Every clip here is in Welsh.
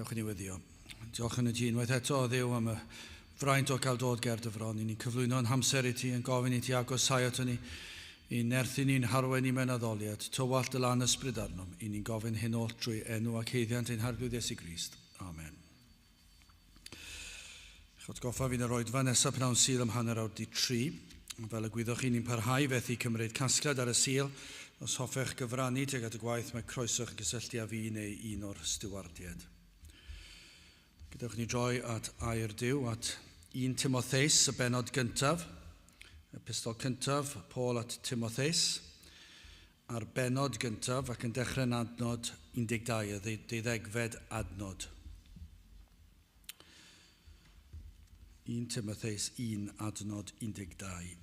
Dewch i ni weddio. Diolch yn y ti unwaith eto, o Dduw, am y fraint o gael dod ger dy fron. I ni'n cyflwyno yn hamser i ti, yn gofyn i ti agosau ato ni, i nerthu ni'n harwain ni mewn addoliad, tywallt dy lan ysbryd arnom. I ni'n gofyn hyn oll drwy enw ac haeddiant ein Harglwydd Iesu Grist. Amen. Eich atgoffa fi'n yr oedfa nesaf pnawn Sul am 3:30. Fel y gwyddoch chi, ni'n parhau fethu cymryd casgliad ar y Sul. Os hoffech gyfrannu tuag at y gwaith, mae croeso chi gysylltu â fi neu un o'r stiwardiaid. Gadewch ni droi at air Duw, at 1 Timotheus, y bennod gyntaf, y pistol cyntaf, Paul at Timotheus, a'r bennod gyntaf ac yn dechrau yn adnod 12, y deuddegfed adnod. 1 Timotheus 1 adnod 12.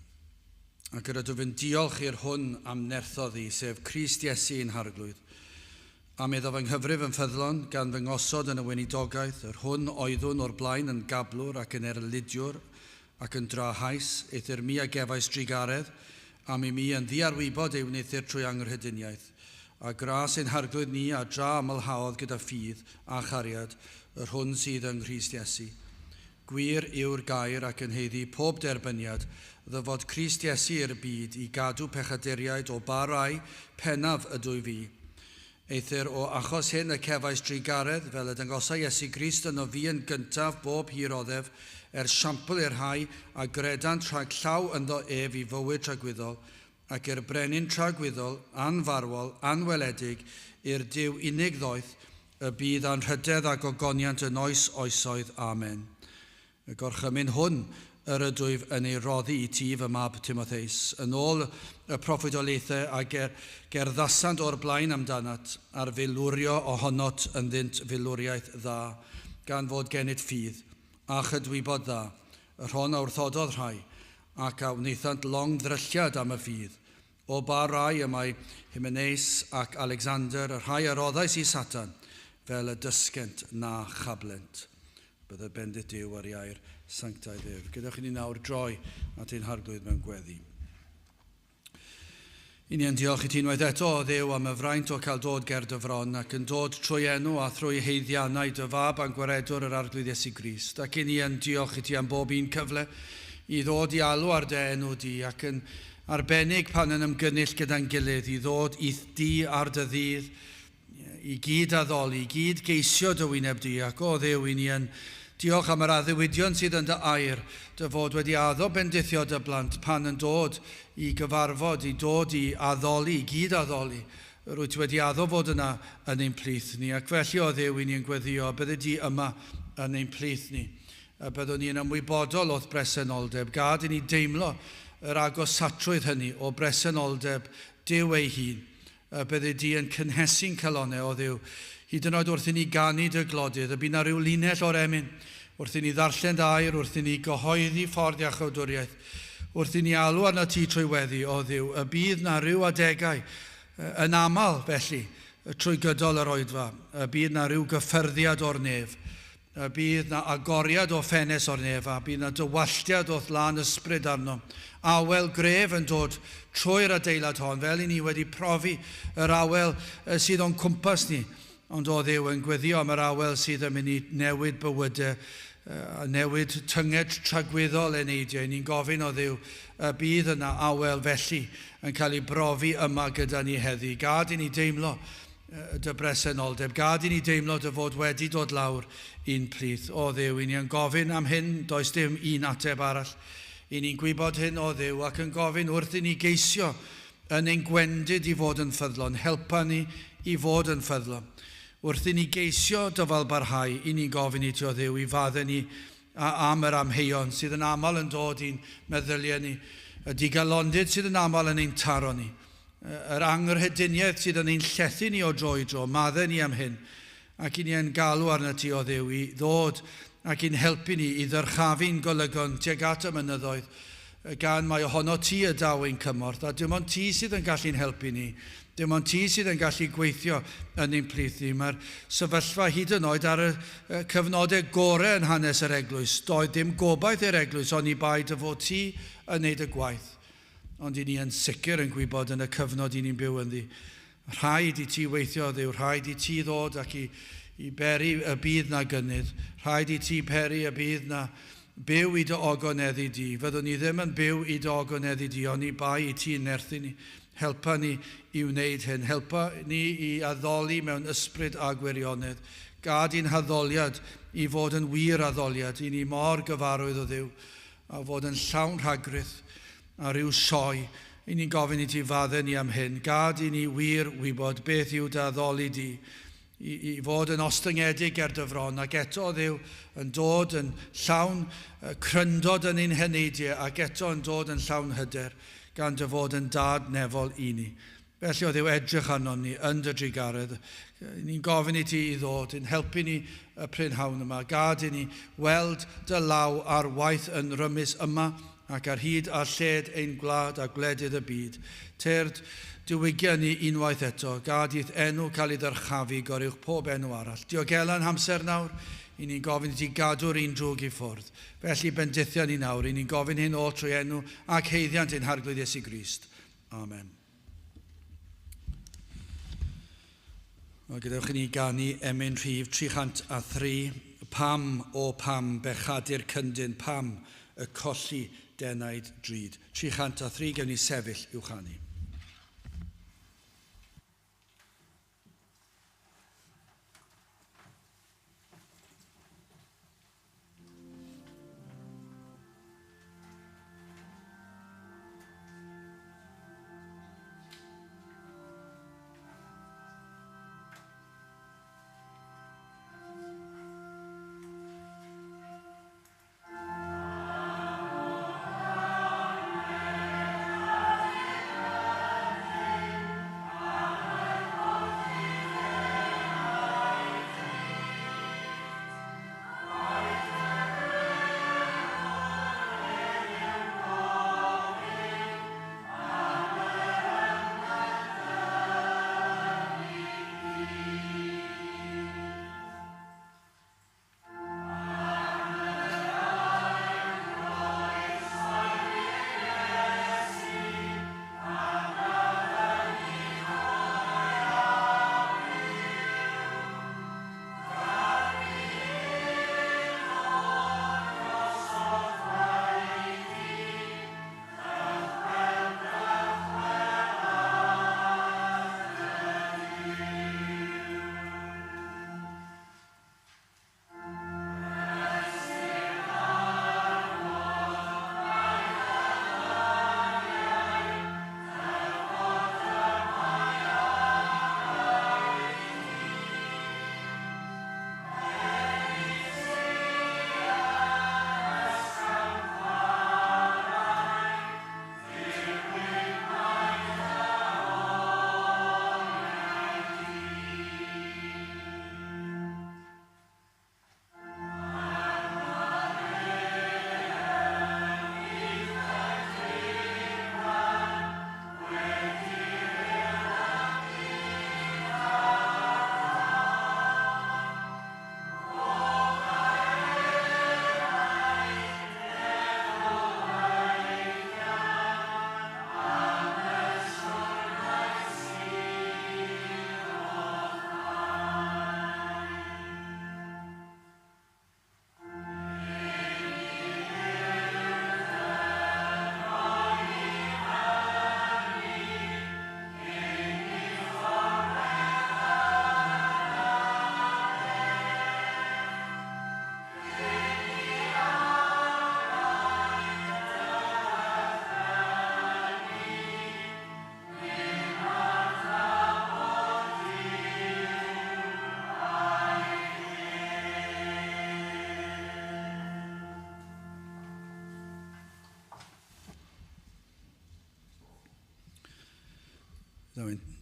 Ac yr ydw yn diolch i'r hwn am nerthodd i, sef Crist Iesu ein Harglwydd, am iddo fy nghyfrif yn ffyddlon, gan fy ngosod yn y weinidogaeth, yr hwn oeddwn o'r blaen yn gablwr ac yn erlidiwr ac yn drahaus, eithr mi a gefais drugaredd, am i mi yn ddiarwybod ei wneuthur trwy angrhediniaeth. A gras ein Harglwydd ni a dra amlhaodd gyda ffydd a chariad, yr hwn sydd yng Nghrist Iesu. Gwir yw'r gair ac yn haeddu pob derbyniad, ddyfod Crist Iesu i'r byd i gadw pechaduriaid o ba rai pennaf ydwy fi. Eithr o achos hyn y cefais drugaredd, fel y dangosai Iesu Grist yno fi yn gyntaf bob hir oddef, er siampl i'r rhai a gredant rhag llaw ynddo ef i fywyd tragwyddol, ac i'r Brenin tragwyddol, anfarwol, anweledig, i'r Duw unig ddoeth, y bydd anrhydedd a gogoniant yn oes oesoedd. Amen. Y gorchymyn hwn yr ydwyf yn ei roddi i ti, fy mab Timotheus, yn ôl y proffwydoliaethau a ger, gerddasant o'r blaen amdanat, a'r filwrio ohonot ynddynt filwriaeth dda, gan fod gennyt ffydd, a chydwybod dda, yr hon a wrthododd rhai, ac a wnaethant long ddrylliad am y ffydd. O ba rai y mae Hymenaeus ac Alexander, y rhai a roddais i Satan, fel y dysgent na chablent. Bydded bendith Duw ar ei air sanctaidd ef. Gadewch i ni nawr droi at ein Harglwydd mewn gweddi. I ni yn diolch i ti unwaith eto, o Dduw, am y fraint o cael dod ger dy fron ac yn dod trwy enw a thrwy haeddiannau dy fab a'n gwaredwr yr Arglwydd Iesu Grist. Ac i ni yn diolch i ti am bob un cyfle i ddod i alw ar dy enw di ac yn arbennig pan yn ymgynnull gyda'n gilydd i ddod i'th di ar dy ddydd i gyd addoli, i gyd geisio dy wyneb di, ac o Dduw, i ni yn diolch am yr addewidion sydd yn dy air, dy fod wedi addo bendithio dy blant pan yn dod i gyfarfod, i dod i addoli, i gyd addoli. Rwyt ti wedi addo fod yna yn ein plith ni, ac felly o Dduw, i ni yn gweddio, byddi di yma yn ein plith ni. A byddwn ni yn ymwybodol o'th bresenoldeb, gad i ni deimlo yr agosatrwydd hynny o bresenoldeb Duw ei hun. Y byddi di yn cynhesu'n calonnau, o Dduw, hyd yn oed wrth i ni ganu dy glodydd, y bu 'na ryw linell o'r emyn, wrth i ni ddarllen dy air, wrth i ni gyhoeddi ffordd iachawdwriaeth, wrth i ni alw arnat ti trwy weddi, o Dduw, y bydd 'na ryw adegau, yn aml, felly, trwy gydol yr oedfa, y bydd 'na ryw gyffyrddiad o'r nef, Y bydd 'na agoriad o ffenest o'r nef, a bydd 'na dywalltiad o'th lân ysbryd arno. Awel gref yn dod trwy'r adeilad hon, fel i ni wedi profi yr awel sydd o'n cwmpas ni. Ond o Dduw, yn gweddio am yr awel sydd yn mynd i newid bywydau, a newid tynged tragwyddol eneidiau. Ni'n gofyn o Dduw, y bydd yna awel felly yn cael ei brofi yma gyda ni heddi. Gad i ni deimlo dy bresenoldeb. Gad i ni deimlo dy fod wedi dod lawr i'n plith. O Dduw, i ni yn gofyn am hyn, does dim un ateb arall. I ni'n gwybod hyn, o Dduw, ac yn gofyn wrth i ni geisio yn ein gwendid i fod yn ffyddlon. Helpa ni i fod yn ffyddlon. Wrth i ni geisio dyfalbarhau, i ni'n gofyn i ti, o Dduw, i fadde ni am yr amheuon sydd yn aml yn dod i'n meddyliau ni, y digalondid sydd yn aml yn ein taro ni, yr angrhediniaeth sydd yn ein llethu ni o dro i dro, madde ni am hyn, ac i ni yn galw arnat ti, o Dduw, i ddod ac i'n helpu ni i ddyrchafu'n golygon tuag at y mynyddoedd, gan mai ohono ti y daw ein cymorth, a dim ond ti sydd yn gallu'n helpu ni, dim ond ti sydd yn gallu gweithio yn ein plith ni. Mae'r sefyllfa hyd yn oed ar y cyfnodau gorau yn hanes yr eglwys, doedd dim gobaith i'r eglwys oni bai dy fod ti yn neud y gwaith. Ond i ni yn sicr yn gwybod yn y cyfnod i ni'n byw ynddi, rhaid i ti weithio, Dduw, rhaid i ti ddod ac i, i beri y bydd na gynnydd. Rhaid i ti peri y bydd na byw i dy ogoneddu di. Fyddwn ni ddim yn byw i dy ogoneddu di, oni bai i ti nerthu ni. Helpa ni i wneud hyn. Helpa ni i addoli mewn ysbryd a gwirionedd. Gad i'n haddoliad i fod yn wir addoliad, i ni mor gyfarwydd o Dduw, a fod yn llawn rhagrith a rhyw sioe. I ni'n gofyn i ti faddau ni am hyn. Gad i ni wir wybod beth yw dy addoli di, i fod yn ostyngedig ger dy fron, ac eto Dduw yn dod yn llawn cryndod yn ein heneidiau, ac eto yn dod yn llawn hyder, gan dy fod yn dad nefol i ni. Felly o Dduw, edrych arnon ni yn dy drugaredd. Ni'n gofyn i ti i ddod, yn helpu ni y prynhawn yma. Gad i ni weld dy law ar waith yn rymus yma ac ar hyd a lled ein gwlad a gwledydd y byd. Tyrd, diwygia ni unwaith eto. Gad i'th enw cael ei ddyrchafu goruwch pob enw arall. Diogela'n hamser nawr, i ni'n gofyn i ti gadw'r un drwg i ffwrdd. Felly bendithia ni nawr, i ni'n gofyn hyn oll trwy enw ac haeddiant ein Harglwydd Iesu Grist. Amen. Wel, gadewch i ni ganu emyn rhif 303, Pam, o pam, bechadur cyndyn, pam y colli denaid drud. 303, gewn ni sefyll i'w chanu.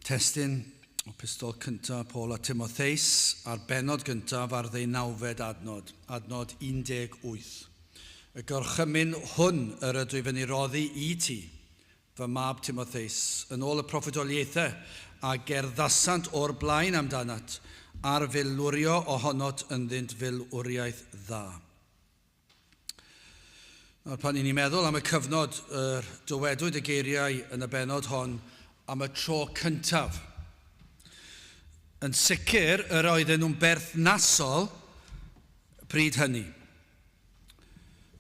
Testun o pistol cyntaf Paul a Timotheus a'r bennod gyntaf ar ddeunawfed adnod, adnod 18. Y gorchymyn hwn yr ydw i fyny roddi i ti, fy mab Timotheus, yn ôl y proffwydoliaethau a gerddasant o'r blaen amdanat, a'r filwrio ohonot ynddynt filwriaeth dda. Nawr, pan ni'n meddwl am y cyfnod yr dywedwyd y geiriau yn y bennod hon am y tro cyntaf, Yn sicr, yr oedden nhw'n berthnasol pryd hynny.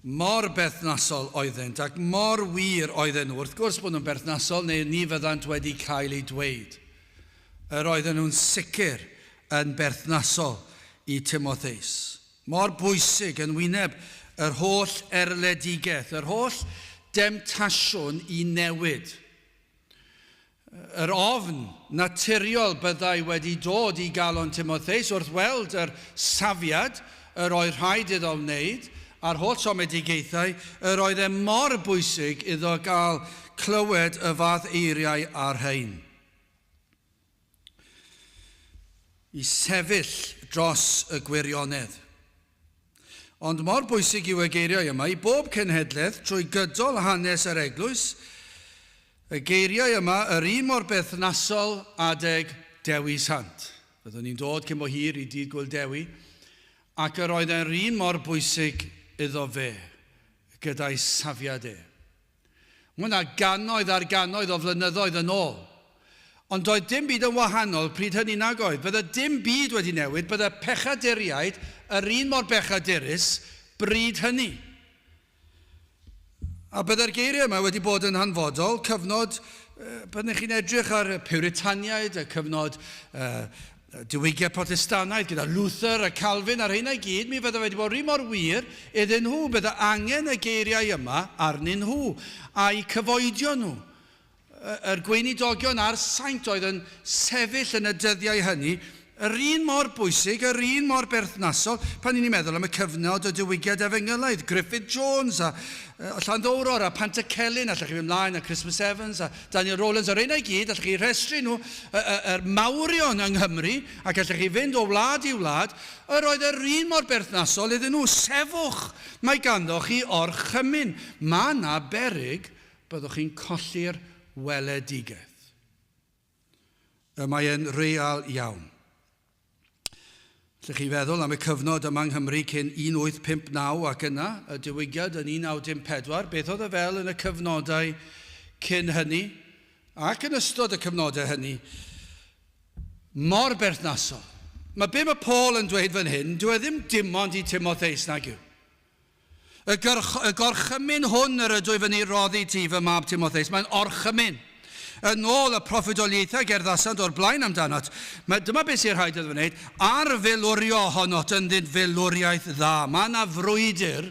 Mor berthnasol oeddent ac mor wir oedden nhw. Wrth gwrs bod nhw'n berthnasol neu ni fyddant wedi cael eu dweud. Yr oedden nhw'n sicr yn berthnasol i Timotheus. Mor bwysig yn wyneb yr holl erledigaeth, yr holl demtasiwn i newid. Yr ofn naturiol byddai wedi dod i galon Timotheus wrth weld yr safiad yr oedd rhaid iddo wneud a'r holl siomedigaethau, yr oedd e mor bwysig iddo gael clywed y fath eiriau â'r rhain. I sefyll dros y gwirionedd. Ond mor bwysig yw y geiriau yma i bob cenhedlaeth trwy gydol hanes yr eglwys, y geiriau yma yr un mor berthnasol adeg Dewi Sant. Byddwn ni'n dod cyn bo hir i Dydd Gŵyl Dewi, ac yr oedd e'r un mor bwysig iddo fe, gyda'i safiad e. Mae hwnna gannoedd ar gannoedd o flynyddoedd yn ôl. Ond doedd dim byd yn wahanol pryd hynny nag oedd. Bydde dim byd wedi newid, bydde pechaduriaid yr un mor bechadurus bryd hynny. A bydde'r geiriau yma wedi bod yn hanfodol, cyfnod, byddech chi'n edrych ar y Puritaniaid, y cyfnod Diwygiad Protestannaidd gyda Luther a Calvin a'r rheina i gyd, mi fydde wedi bod rhy mor wir iddyn nhw. Bydde angen y geiriau yma arnyn nhw a'u cyfoedion nhw. Yr gweinidogion a'r saint oedd yn sefyll yn y dyddiau hynny, yr un mor bwysig, yr un mor berthnasol, pan ni'n meddwl am y cyfnod y diwygiad efengylaidd, Griffith Jones a Llanddowror a Pantycelyn, allech chi fynd mlaen, a Christmas Evans a Daniel Rowlands, a rheina i gyd, allech chi rhestru nhw, yr mawrion yng Nghymru, ac allech chi fynd o wlad i wlad, yr oedd yr un mor berthnasol iddyn nhw. Sefwch, mae ganddo chi orchymyn. Mae yna beryg byddwch chi'n colli'r weledigaeth. Y mae e'n real iawn. Allwch chi feddwl am y cyfnod yma yng Nghymru cyn 1859 ac yna, y diwygiad yn 1914, beth oedd e fel yn y cyfnodau cyn hynny ac yn ystod y cyfnodau hynny? Mor berthnasol. Mae be mae Paul yn dweud fan hyn, dyw e ddim dim ond i Timotheus nag yw. Y, y gorchymyn hwn yr ydwyf yn ei roddi ti, fy mab Timotheus, mae'n orchymyn. Yn ôl y proffwydoliaethau gerddasant o'r blaen amdanot, mae, dyma beth sy'n rhaid iddo wneud, ar filwrio honot ynddynt filwriaeth dda. Mae yna frwydr,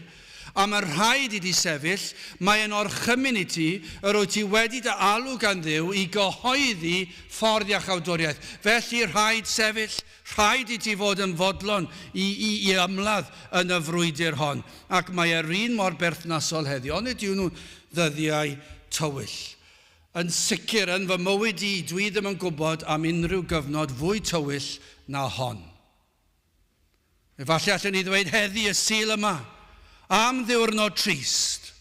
a mae rhaid i ti sefyll, mae'n orchymyn i ti, yr wyt ti wedi dy alw gan Dduw i gyhoeddi ffordd iachawdwriaeth. Felly rhaid sefyll. Rhaid i ti fod yn fodlon i, i, i ymladd yn y frwydr hon, ac mae e'r un mor berthnasol heddiw. Onid yw nhw'n ddyddiau tywyll? Yn sicr, yn fy mywyd i, dwi ddim yn gwybod am unrhyw gyfnod fwy tywyll na hon. Efallai allen ni ddweud heddi y Sul yma, am ddiwrnod trist,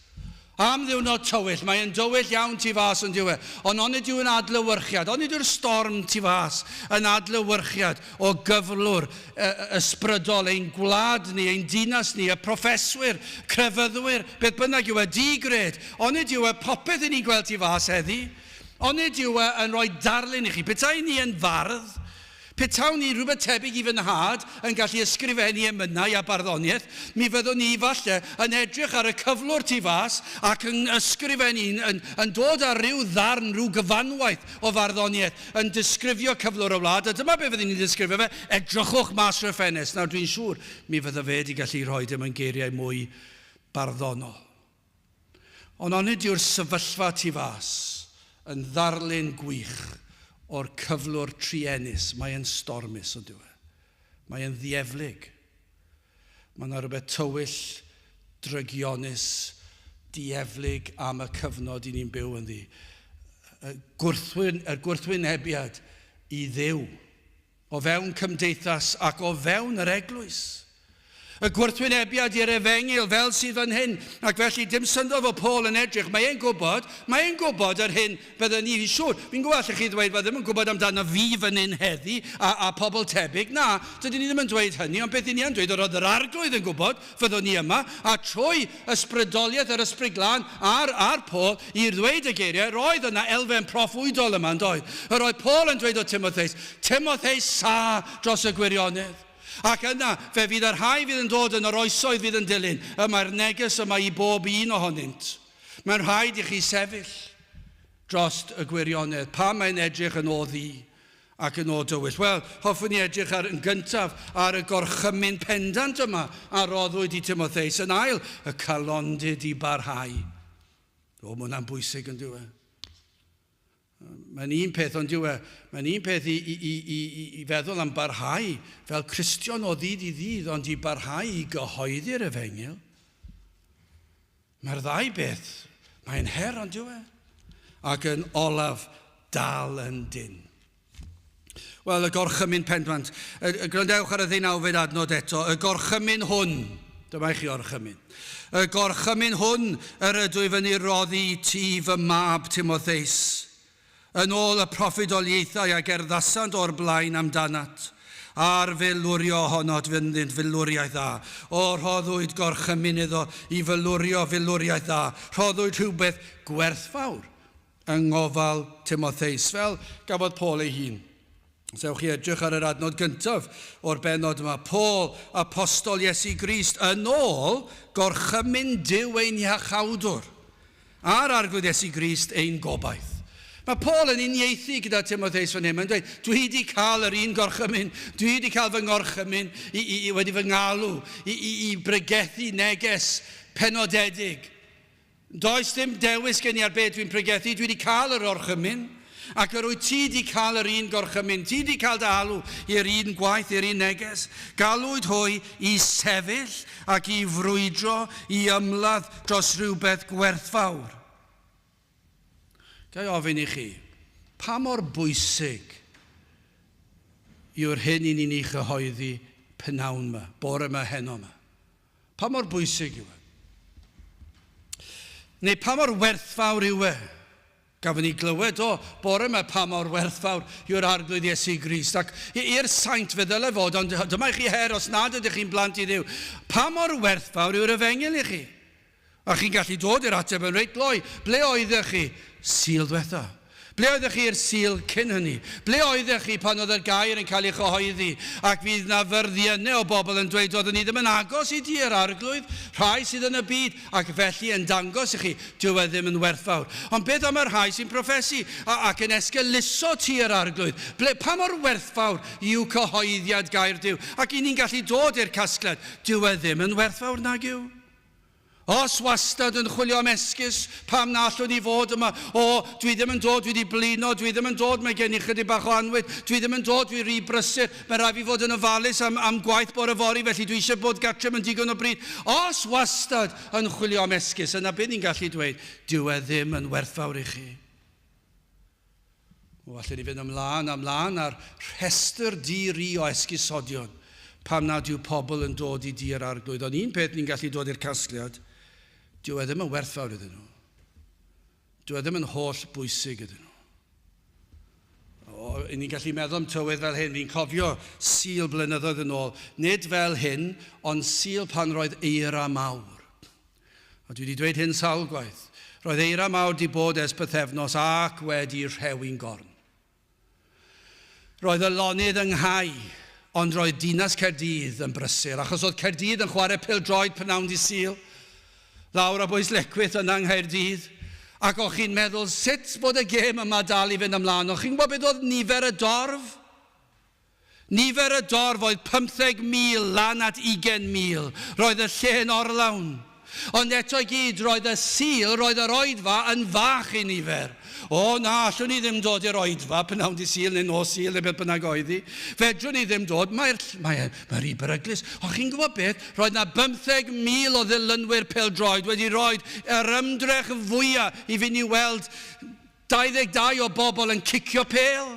am ddiwrnod tywyll, mae e'n dywyll iawn tu fas yn dyw e, ond onid yw'n adlewyrchiad, onid yw'r storm tu fas yn adlewyrchiad o gyflwr ysbrydol ein gwlad ni, ein dinas ni, y proffeswyr, crefyddwyr, beth bynnag yw e, di-gred, onid yw e popeth i ni'n gweld tu fas heddi, onid yw e yn rhoi darlun i chi, petai ni yn fardd, Petawn i, rhywbeth tebyg i fy nhad, yn gallu ysgrifennu emynau a barddoniaeth, mi fyddwn i, falle, yn edrych ar y cyflwr tu fas ac yn ysgrifennu, yn, yn dod â rhyw ddarn, rhyw gyfanwaith o farddoniaeth, yn disgrifio cyflwr y wlad, a dyma be fyddwn i'n disgrifio fe, edrychwch mas trwy'r ffenest. Nawr, dwi'n siŵr, mi fydda fe wedi gallu rhoi e mewn geiriau mwy barddonol. Ond onid yw'r sefyllfa tu fas yn ddarlun gwych o'r cyflwr truenus? Mae e'n stormus, on'd yw e? Mae e'n ddieflig. Mae yna rhywbeth tywyll, drygionus, dieflig am y cyfnod i ni'n byw ynddi. Y, gwrthwyn, y gwrthwynebiad i Dduw, o fewn cymdeithas ac o fewn yr eglwys. Y gwrthwynebiad i'r efengyl fel sydd fan hyn. Ac felly dim syndod fod Paul yn edrych. Mae e'n gwybod, mae e'n gwybod yr hyn bydden ni. Fi'n siŵr, fi'n gwybod allech chi ddweud, wel ddim yn gwybod amdano fi fan hyn heddi a, a pobl tebyg. Na, dydyn ni ddim yn dweud hynny, ond beth i ni yn dweud, yr oedd yr arglwydd yn gwybod fyddwn ni yma, a trwy ysbrydoliaeth yr Ysbryd Glân ar, ar Paul i ddweud y geiriau, roedd yna elfen proffwydol yma, yn doedd? Yr oedd Paul yn dweud o Timotheus, Timotheus sa dros y gwirionedd. Ac yna, fe fydd y rhai fydd yn dod yn yr oesoedd fydd yn dilyn, y mae'r neges yma i bob un ohonynt. Mae'n rhaid i chi sefyll dros y gwirionedd. Pam mae'n edrych yn o ddu ac yn o dywyll? Wel, hoffwn i edrych ar, yn gyntaf ar y gorchymyn pendant yma a roddwyd i Timotheus. Yn ail, y calondid i barhau. O, mae hwnna'n bwysig yn dyw e. Mae'n un peth, ond yw e, mae'n un peth i, i, i, i, i feddwl am barhau fel Cristion o ddydd i ddydd, ond i barhau i gyhoeddi'r efengyl. Mae'r ddau beth, mae'n her, ond yw e? Ac yn olaf, dal yn dyn. Wel, y gorchymyn pendant. Y, gwrandewch ar y ddeunawfed adnod eto. Y gorchymyn hwn, dyma i chi orchymyn. Y gorchymyn hwn yr ydw i fyny roddi i ti fy mab Timotheus, yn ôl y proffwydoliaethau a gerddasant o'r blaen amdanat, a'r felurio ohonot fynddynt filwriaeth dda. O, rhoddwyd gorchymyn iddo i felurio filwriaeth dda. Rhoddwyd rhywbeth gwerthfawr yng ngofal Timotheus, fel gafodd Paul ei hun. Os ewch chi edrych ar yr adnod gyntaf o'r bennod yma, Paul, apostol Iesu Grist, yn ôl gorchymyn Duw ein Iachawdwr, a'r Arglwydd Iesu Grist ein gobaith. Mae Paul yn uniaethu gyda Timotheus fan hyn. Mae'n dweud, dwi wedi cael yr un gorchymyn, dwi wedi cael fy ngorchymyn, i, i, i wedi fy ngalw, i, i, i bregethu neges penodedig. Does dim dewis gen i ar be dwi'n pregethu, dwi wedi cael yr orchymyn, ac yr wyt ti wedi cael yr un gorchymyn, ti wedi cael dy alw i'r un gwaith, i'r un neges. Galwyd hwy i sefyll ac i frwydro, i ymladd dros rhywbeth gwerthfawr. Ga i ofyn i chi, pa mor bwysig yw'r hyn i ni'n ei chyhoeddi p'nawn yma, bore yma, heno yma? Pa mor bwysig yw e? Neu pa mor werthfawr yw e? Gafon ni glywed o bore yma pa mor werthfawr yw'r Arglwydd Iesu Grist. Ac i'r saint fe ddyle fod, ond dyma i chi her os nad ydych chi'n blant i Dduw. Pa mor werthfawr yw'r efengyl i chi? A chi'n gallu dod i'r ateb yn reit gloi. Ble oeddech chi Sul dwetha? Ble oeddech chi'r Sul cyn hynny? Ble oeddech chi pan oedd y gair yn cael ei chyhoeddi? Ac fydd 'na fyrddiynau o bobl yn dweud, Doeddwn ni ddim yn agos i dir, Arglwydd, rhai sydd yn y byd, ac felly yn dangos i chi, dyw e ddim yn werthfawr. Ond beth am y rhai sy'n proffesu a, ac yn esgeuluso tir, Arglwydd? Ble, pa mor werthfawr yw cyhoeddiad gair Duw? Ac i ni'n gallu dod i'r casgliad, dyw e ddim yn werthfawr, nag yw? Os wastad yn chwilio am esgus pam na allwn i fod yma, o, dwi ddim yn dod, dwi wedi blino, dwi ddim yn dod, mae gen i chydig bach o annwyd, dwi ddim yn dod, dwi rhy brysur, mae rhaid fi fod yn ofalus am, am gwaith bore fory, felly dwi eisiau bod gartre mewn digon o bryd. Os wastad yn chwilio am esgus, yna beth ni'n gallu dweud? Dyw e ddim yn werthfawr i chi. O, allen ni fynd ymlaen a mlaen ar rhestr di-ri o esgusodion pam nad yw pobl yn dod i dir arglwydd. Ond un peth ni'n gallu dod i'r casgliad, dyw e ddim yn werthfawr iddyn nhw. Dyw e ddim yn holl bwysig iddyn nhw. O, ni'n gallu meddwl am tywydd fel hyn. Fi'n cofio Sul blynyddoedd yn ôl. Nid fel hyn, ond Sul pan roedd eira mawr. A dwi wedi dweud hyn sawl gwaith. Roedd eira mawr di bod ers pythefnos ac wedi rhewi'n gorn. Roedd y lonydd ynghau, ond roedd dinas Caerdydd yn brysur, achos oedd Caerdydd yn chwarae pêl-droed p'nawn di Sul, lawr a bwys Lecwydd yna yng Nghaerdydd. Ac o'ch chi'n meddwl sut bod y gêm yma dal i fynd ymlaen. O'ch chi'n gwybod beth oedd nifer y dorf? Nifer y dorf oedd 15,000 lan at 20,000. Roedd y lle'n orlawn. Ond eto i gyd, roedd y Sul, roedd yr oedfa yn fach i nifer. O na, allwn ni ddim dod i'r oedfa p'nawn di Sul neu nos Sul neu beth bynnag oedd hi. Fedrwn ni ddim dod, mae'r mae, mae rhy beryglus. Ond chi'n gwybod beth? Roedd na 15,000 o ddilynwyr pêl-droed wedi rhoi yr ymdrech fwyaf i fynd i weld 22 o bobl yn cicio pêl.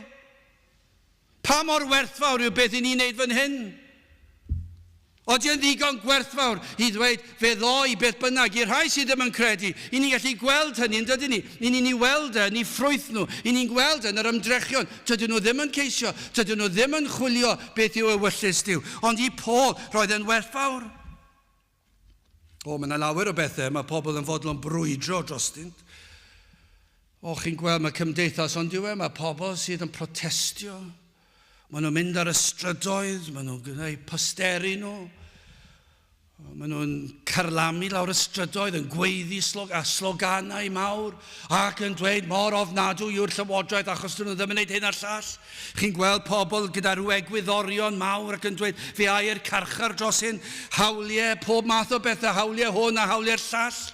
Pa mor werthfawr yw beth i ni'n neud fan hyn? Oeddi yn ddigon gwerthfawr i ddweud fe ddo i beth bynnag, i'r rhai sydd ddim yn credu. I ni'n gallu gweld hynny, yn dydyn ni? I ni'n ei weld e yn ei ffrwyth nhw. I ni'n gweld e yn yr ymdrechion. Tydyn nhw ddim yn ceisio, tydyn nhw ddim yn chwilio beth yw ewyllys Duw. Ond i Paul, roedd e'n werthfawr. O, mae yna lawer o bethau mae pobl yn fodlon brwydro drostynt. O, chi'n gweld, mae cymdeithas ond yw e, mae pobl sydd yn protestio. Maen nhw'n mynd ar y strydoedd, maen nhw'n gwneud posteri nhw, maen nhw'n carlamu lawr y strydoedd yn gweiddi slog a sloganau mawr ac yn dweud mor ofnadwy yw'r llywodraeth achos dyn nhw ddim yn gwneud hyn a'r llall. Chi'n gweld pobl gyda rhyw egwyddorion mawr ac yn dweud fe ai'r carchar dros hyn, hawliau, pob math o bethau, hawliau hwn a hawliau'r llall.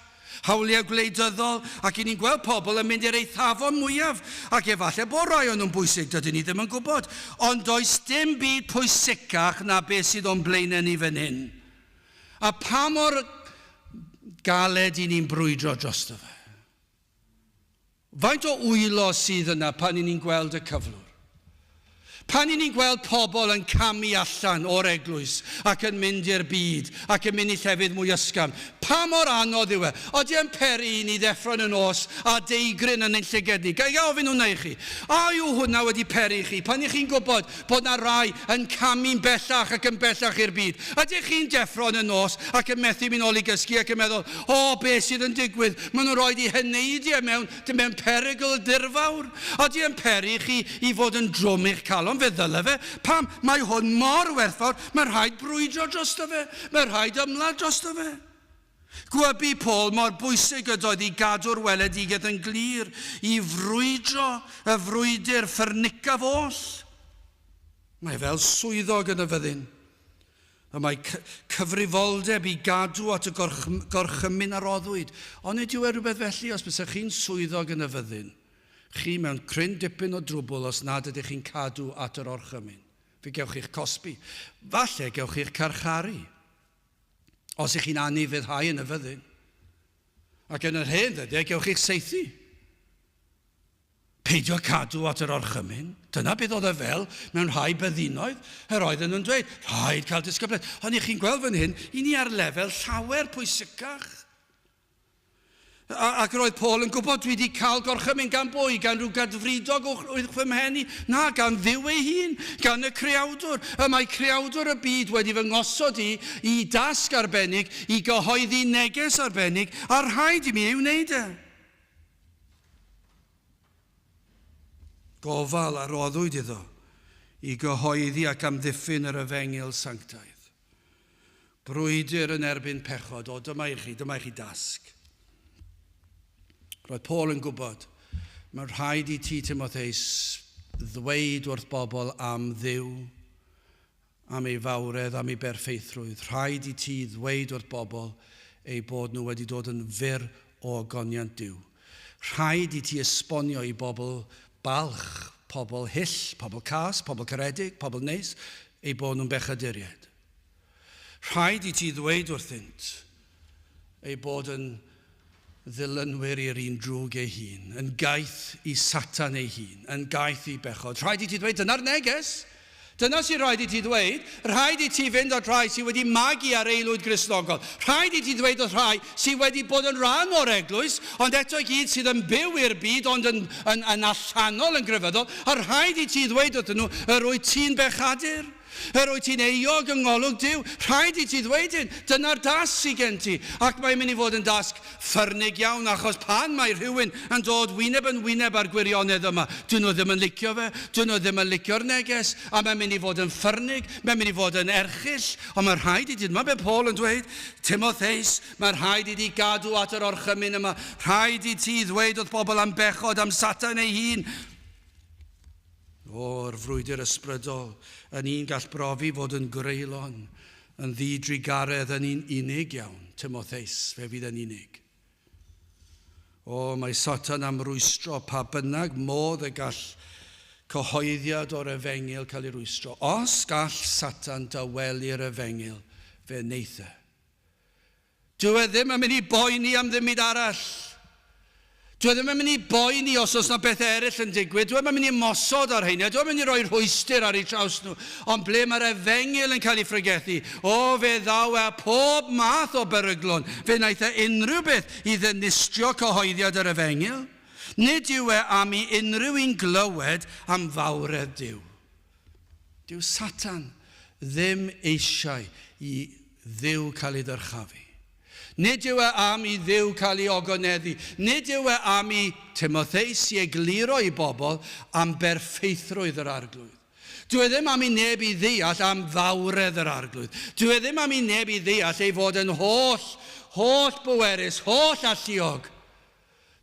Hawliau gwleidyddol, ac i ni'n gweld pobl yn mynd i'r eithafon mwyaf, ac efallai bod rai o'n nhw'n bwysig, dydyn ni ddim yn gwybod, ond does dim byd pwysicach na beth sydd o'n blaenau ni fan hyn. A pa mor galed i ni'n brwydro drosto fe. Faint o wylo sydd yna pan i ni'n gweld y cyflwr? Pan i ni'n gweld pobl yn camu allan o'r eglwys ac yn mynd i'r byd ac yn mynd i llefydd mwy ysgafn, pa mor anodd yw e? Odi e'n peri i ni ddeffro yn y nos a deigryn yn ein llyged ni? Ga i ofyn hwnna i chi? A yw hwnna wedi peri i chi pan i chi'n gwybod bod 'na rai yn camu'n bellach ac yn bellach i'r byd? Ydych chi'n deffro yn y nos ac yn methu mynd ôl i gysgu ac yn meddwl, 'O, beth sydd yn digwydd? Maen nhw'n rhoi eu heneidiau mewn, mewn perygl dirfawr'? Ydy e'n peri i chi i fod yn drwm eich calon? Fe ddyle fe. Pam? Mae hwn mor werthfawr, mae'n rhaid brwydro drosto fe. Mae'n rhaid ymladd drosto fe. Gwybu Paul mor bwysig ydoedd i gadw'r weledigaeth yn glir, i frwydro y frwydr ffyrnicaf oll. Mae fel swyddog yn y fyddin. Y mae cyfrifoldeb i gadw at y gorchymyn a roddwyd. Onid yw e rhywbeth felly os bysech chi'n swyddog yn y fyddin, chi mewn cryn dipyn o drwbwl os nad ydych chi'n cadw at yr orchymyn. Fe gewch chi'ch cosbi. Falle gewch chi'ch carcharu. Os ych chi'n anufuddhau yn y fyddin. Ac yn yr hen ddyddiau gewch chi'ch saethu. Peidio cadw at yr orchymyn. Dyna beth oedd e fel mewn rhai byddinoedd. Yr oedden nhw'n dweud, rhaid cael disgyblaeth. Ond i chi'n gweld fan hyn, i ni ar lefel llawer pwysicach. A, ac roedd Paul yn gwybod, dwi wedi cael gorchymyn gan bwy? Gan rhyw gadfridog uwch fy mhen i? Na, gan Dduw ei hun, gan y Creawdwr. Y mae Creawdwr y byd wedi fy ngosod i i dasg arbennig, i gyhoeddi neges arbennig, a rhaid i mi ei wneud e. Gofal a roddwyd iddo i gyhoeddi ac amddiffyn yr efengyl sanctaidd. Brwydr yn erbyn pechod. O, dyma i chi, dyma i chi dasg. Roedd Paul yn gwybod, mae'n rhaid i ti, Timotheus, ddweud wrth bobl am Dduw, am ei fawredd, am ei berffeithrwydd. Rhaid i ti ddweud wrth bobl eu bod nhw wedi dod yn fyr o ogoniant Duw. Rhaid i ti esbonio i bobl balch, pobl hyll, pobl cas, pobl caredig, pobl neis, eu bod nhw'n bechaduriaid. Rhaid i ti ddweud wrthynt eu bod yn ddilynwyr i'r un drwg ei hun, yn gaeth i Satan ei hun, yn gaeth i bechod. Rhaid i ti ddweud, dyna'r neges. Dyna sy'n rhaid i ti ddweud. Rhaid i ti fynd at rhai sydd wedi magu ar aelwyd Gristnogol. Rhaid i ti ddweud wrth rhai sydd wedi bod yn rhan o'r eglwys, ond eto i gyd sydd yn byw i'r byd, ond yn, yn, yn allanol yn grefyddol. A rhaid i ti ddweud wrthyn nhw, yr wyt ti'n bechadur. Yr wyt ti'n euog yng ngolwg Duw. Rhaid i ti ddweud hyn. Dyna'r dasg sydd gen ti. Ac mae'n mynd i fod yn dasg ffyrnig iawn, achos pan mae rhywun yn dod wyneb yn wyneb â'r gwirionedd yma, dyn nhw ddim yn licio fe, dyn nhw ddim yn licio'r neges, a mae'n mynd i fod yn ffyrnig, mae'n mynd i fod yn erchyll, ond mae'n rhaid i ti, dyma beth Paul yn dweud, Timotheus, mae'n rhaid i ti gadw at yr orchymyn yma, rhaid i ti ddweud wrth bobl am bechod, am Satan ei hun. O'r frwydr ysbrydol, yn un gall brofi fod yn greulon, yn ddi-drugaredd, yn un unig iawn, Timotheus, fe fydd yn unig. O, mae Satan am rwystro pa bynnag modd y gall cyhoeddiad o'r efengyl cael ei rwystro. Os gall Satan dawelu'r efengyl, fe wneith e. Dyw e ddim yn mynd i boeni am ddim byd arall. Dwi e ddim yn mynd i boeni os oes yna bethau eraill yn digwydd. Dwi e ddim yn mynd i ymosod ar heina. Dwi e ddim yn mynd i roi rhwystr ar eu traws nhw. Ond ble mae'r efengyl yn cael ei phregethu, o, fe ddaw e â pob math o beryglon. Fe wnaeth e unrhyw beth i ddinistrio cyhoeddiad yr efengyl. Nid yw e am i unrhyw un glywed am fawredd Duw. Dyw Satan ddim eisiau i Dduw cael ei ddyrchafu. Nid yw e am i Dduw cael ei ogoneddu. Nid yw e am i Timotheus i egluro i bobl am berffeithrwydd yr Arglwydd. Dyw e ddim am i neb i ddeall am fawredd yr Arglwydd. Dyw e ddim am i neb i ddeall ei fod yn holl, holl bwerus, holl alluog.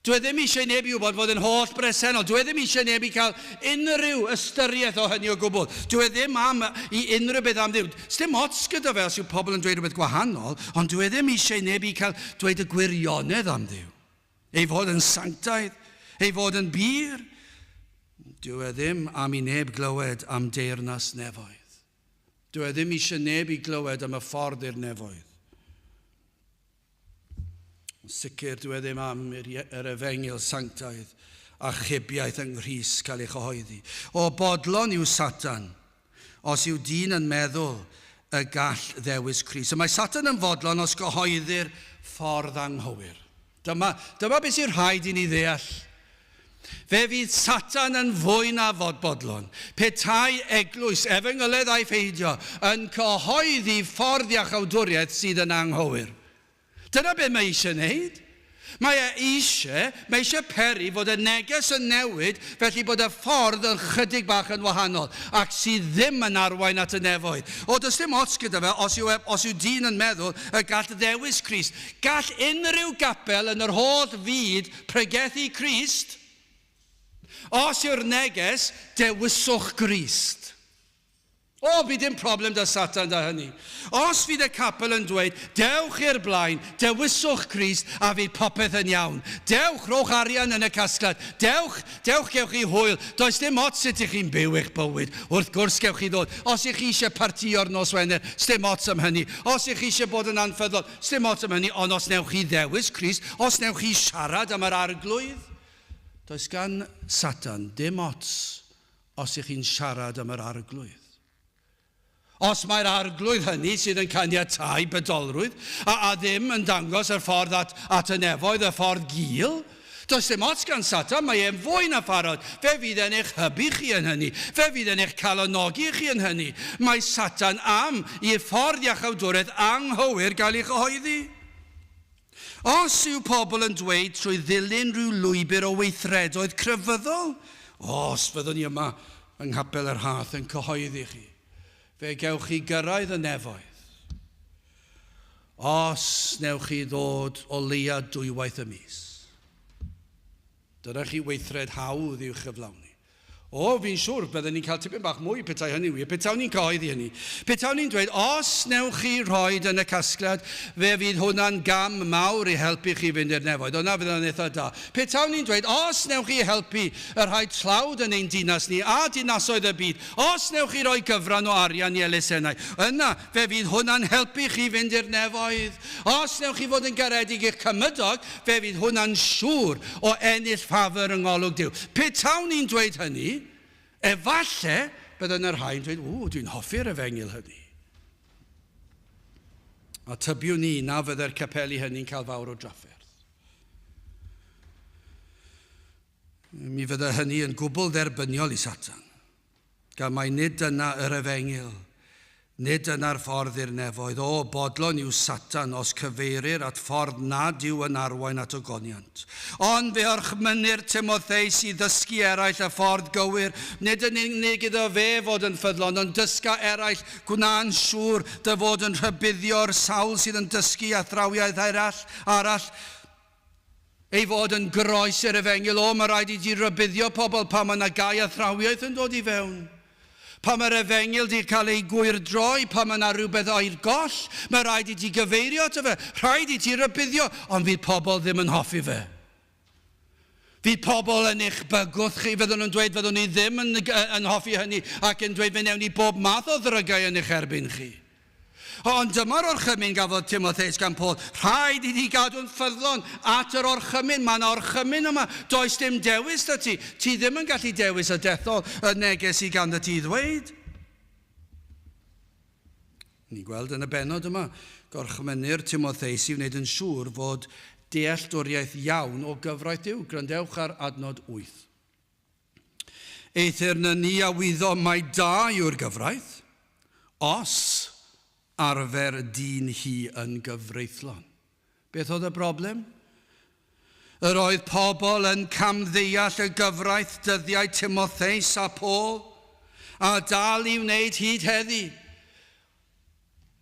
Dw i ddim eisiau neb i wybod fod yn holl bresennol. Dw i ddim eisiau neb i cael unrhyw ystyriaeth o hynny o gwbl. Dw i ddim am i unrhyw beth am Dduw. Sdim ots gyda fe os yw pobl yn dweud rhywbeth gwahanol, ond dw i ddim eisiau neb i cael dweud y gwirionedd am Dduw. Ei fod yn sanctaidd, ei fod yn bur. Dw i ddim am i neb glywed am deyrnas nefoedd. Dw i ddim eisiau neb i glywed am y ffordd i'r nefoedd. Yn sicr, dyw e ddim am i'r yr efengyl sanctaidd achubiaeth yng Nghrist cael ei chyhoeddi. O bodlon yw Satan, os yw dyn yn meddwl y gall ddewis Crist. Y mae Satan yn fodlon os cyhoeddir ffordd anghywir. Dyma, dyma beth sy'n rhaid i ni ddeall. Fe fydd Satan yn fwy na fod bodlon. Petai eglwys, efengyledd a'i pheidio, yn cyhoeddi ffordd iachawdwriaeth sydd yn anghywir. Dyna beth mae eisiau wneud. Mae e eisiau, mae eisiau peri fod y neges yn newid felly bod y ffordd yn chydig bach yn wahanol ac sydd ddim yn arwain at y nefoedd. O, does dim ots gyda fe os yw, e, os yw dyn yn meddwl y gall ddewis Crist. Gall unrhyw gapel yn yr holl fyd Pregethu Crist? Os yw'r neges, dewiswch Grist. O, bydd dim problem da Satan da hynny. Os fydd y capel yn dweud, dewch i'r blaen, dewiswch Crist, a fydd popeth yn iawn. Dewch, rhowch arian yn y casgliad. Dewch, dewch gewch chi hwyl. Does dim ots sut ych chi'n byw eich bywyd. Wrth gwrs gewch chi ddod. Os ych chi eisiau partïo'r nos Wener, sdim ots am hynny. Os ych chi eisiau bod yn anffyddlon, Sdim ots am hynny, ond os newch chi ddewis Crist, os newch chi siarad am yr Arglwydd, does gan Satan dim ots os ych chi'n siarad am yr Arglwydd. Os mae'r Arglwydd hynny sydd yn caniatáu bydolrwydd a, a ddim yn dangos y ffordd at, at y nefoedd, y ffordd gul, Does dim ots gan Satan, mae e'n fwy na pharod. Fe fydd e'n eich hybu chi yn hynny. Fe fydd e'n eich calonogi chi yn hynny. Mae Satan am i'r ffordd iachawdwriaeth anghywir gael ei chyhoeddi. Os yw pobl yn dweud trwy ddilyn rhyw lwybr o weithredoedd crefyddol, os fyddwn ni yma yng Nghapel yr Rhath yn cyhoeddi chi, fe gewch chi gyrraedd y nefoedd. Os newch chi ddod o leia dwywaith y mis. Dyna chi weithred hawdd i'w chyflawni. O, fi'n siŵr, bydden ni'n cael tipyn bach mwy petai hynny'n wir, petawn ni'n cyhoeddi hynny. Petawn ni'n dweud, os newch chi rhoi yn y casgliad, fe fydd hwnna'n gam mawr i helpu chi fynd i'r nefoedd. O na, fydd hwnna'n eitha da. Petawn ni'n dweud, os newch chi helpu y rhai tlawd yn ein dinas ni a dinasoedd y byd, os newch chi roi gyfran o arian i elusennau, yna Fe fydd hwnna'n helpu chi fynd i'r nefoedd. Os wnewch chi fod yn garedig i'ch cymydog, fe fydd hwnna'n siŵr o ennill ffafr yng ngolwg Duw. Petawn i'n dweud hynny, efalle bydde yna rhai yn dweud, ww, dwi'n hoffi'r efengyl hynny. A tybiwn i na fydde'r capeli hynny'n cael fawr o drafferth. Mi fydde hynny yn gwbl dderbyniol i Satan. Gan mai nid dyna yr efengyl, nid dyna'r ffordd i'r nefoedd. O, bodlon yw Satan os cyfeirir at ffordd nad yw yn arwain at ogoniant. Ond fe orchmynnir Timotheus i ddysgu eraill y ffordd gywir, nid yn unig iddo fe fod yn ffyddlon, ond dysga eraill, gwna'n siŵr dy fod yn rhybuddio'r sawl sydd yn dysgu athrawiaeth arall, arall, Ei fod yn groes i'r efengyl. O, mae rhaid i ti rybuddio pobl pan mae yna gau athrawiaeth yn dod i fewn. Pan mae'r efengyl di cael ei gwyrdroi, pan mae yna rhywbeth o'i goll, mae rhaid i ti gyfeirio ato fe, rhaid i ti rybuddio, ond fydd pobl ddim yn hoffi fe. Fydd pobl yn eich bygwth chi, fyddwn nhw'n dweud fyddwn ni ddim yn, yn hoffi hynny, ac yn dweud fe newn ni bob math o ddrygau yn eich erbyn chi. Ond dyma'r orchymyn gafodd Timotheus gan Paul. Rhaid i ti gadw'n ffyddlon at yr orchymyn. Mae yna orchymyn yma. Does dim dewis da ti. Ti ddim yn gallu dewis a dethol y neges i ganddo ti i ddweud. Ni'n gweld yn y bennod yma, gorchmynnir Timotheus i wneud yn siŵr fod dealltwriaeth iawn o gyfraith Duw. Gwrandewch ar adnod 8. Eithr na ni a wyddom mai da yw'r gyfraith, os arfer dyn hi yn gyfreithlon. Beth oedd y broblem? Yr oedd pobl yn camddeall y gyfraith dyddiau Timotheus a Paul, a dal i wneud hyd heddi.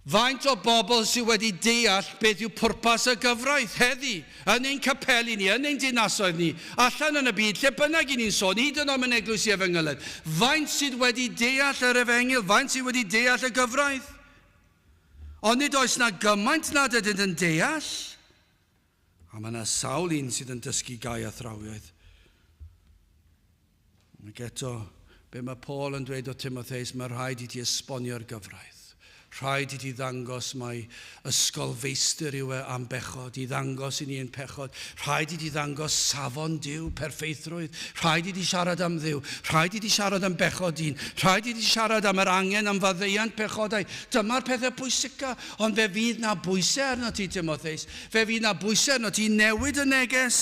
Faint o bobl sydd wedi deall beth yw pwrpas y gyfraith heddi, yn ein capeli ni, yn ein dinasoedd ni, allan yn y byd, lle bynnag i ni'n sôn, hyd yn oed mewn eglwysi efengylaidd? Faint sydd wedi deall yr efengyl? Faint sydd wedi deall y gyfraith? Ond nid oes na gymaint nad ydynt yn deall. A mae yna sawl un sydd yn dysgu gau athrawiaeth. Ac eto, be mae Paul yn dweud o Timotheus, mae rhaid i ti esbonio'r gyfraith. Rhaid i ti ddangos mai ysgol feistr yw e am bechod, i ddangos i ni ein pechod. Rhaid i ti ddangos safon Duw, perffeithrwydd. Rhaid i ti siarad am Dduw. Rhaid i ti siarad am bechod dyn. Rhaid i ti siarad am yr angen am faddeuant pechodau. Dyma'r pethau pwysica. Ond fe fydd na bwysau arno ti, Timotheus. Fe fydd na bwysau arno ti i newid y neges.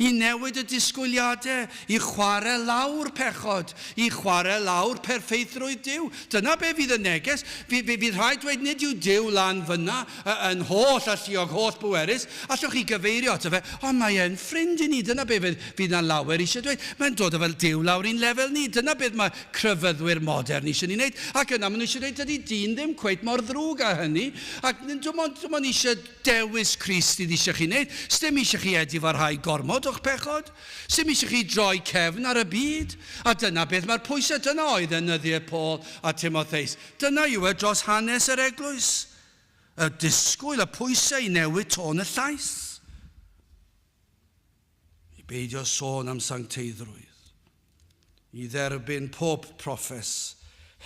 I newid y disgwyliadau, i chwarae lawr pechod, i chwarae lawr perffeithrwydd Duw. Dyna be fydd y neges. Fe, fe fydd rhaid dweud nid yw Duw lan fyna yn holl alluog, holl bwerus. Allwch chi gyfeirio ato fe, ond mae e'n ffrind i ni. Dyna be fydd, fydd na lawer eisiau dweud. Mae'n dod â fel Duw lawr i'n lefel ni. Dyna beth mae crefyddwyr modern eisiau ni wneud. Ac yna maen nhw eisiau dweud, dydy dyn ddim cweit mor ddrwg â hynny. Ac dim ond, dim ond eisiau Dewis Crist sydd eisiau chi wneud. Sdim eisiau chi edifarhau gormod o'ch pechod. Sdim eisiau chi droi cefn ar y byd. A dyna beth mae'r pwysau, dyna oedd yn nyddiau Paul a Timotheus. Dyna yw e dros hanes yr eglwys. Y disgwyl, y pwysau i newid tôn y llais. I beidio sôn am sancteiddrwydd. I dderbyn pob proffes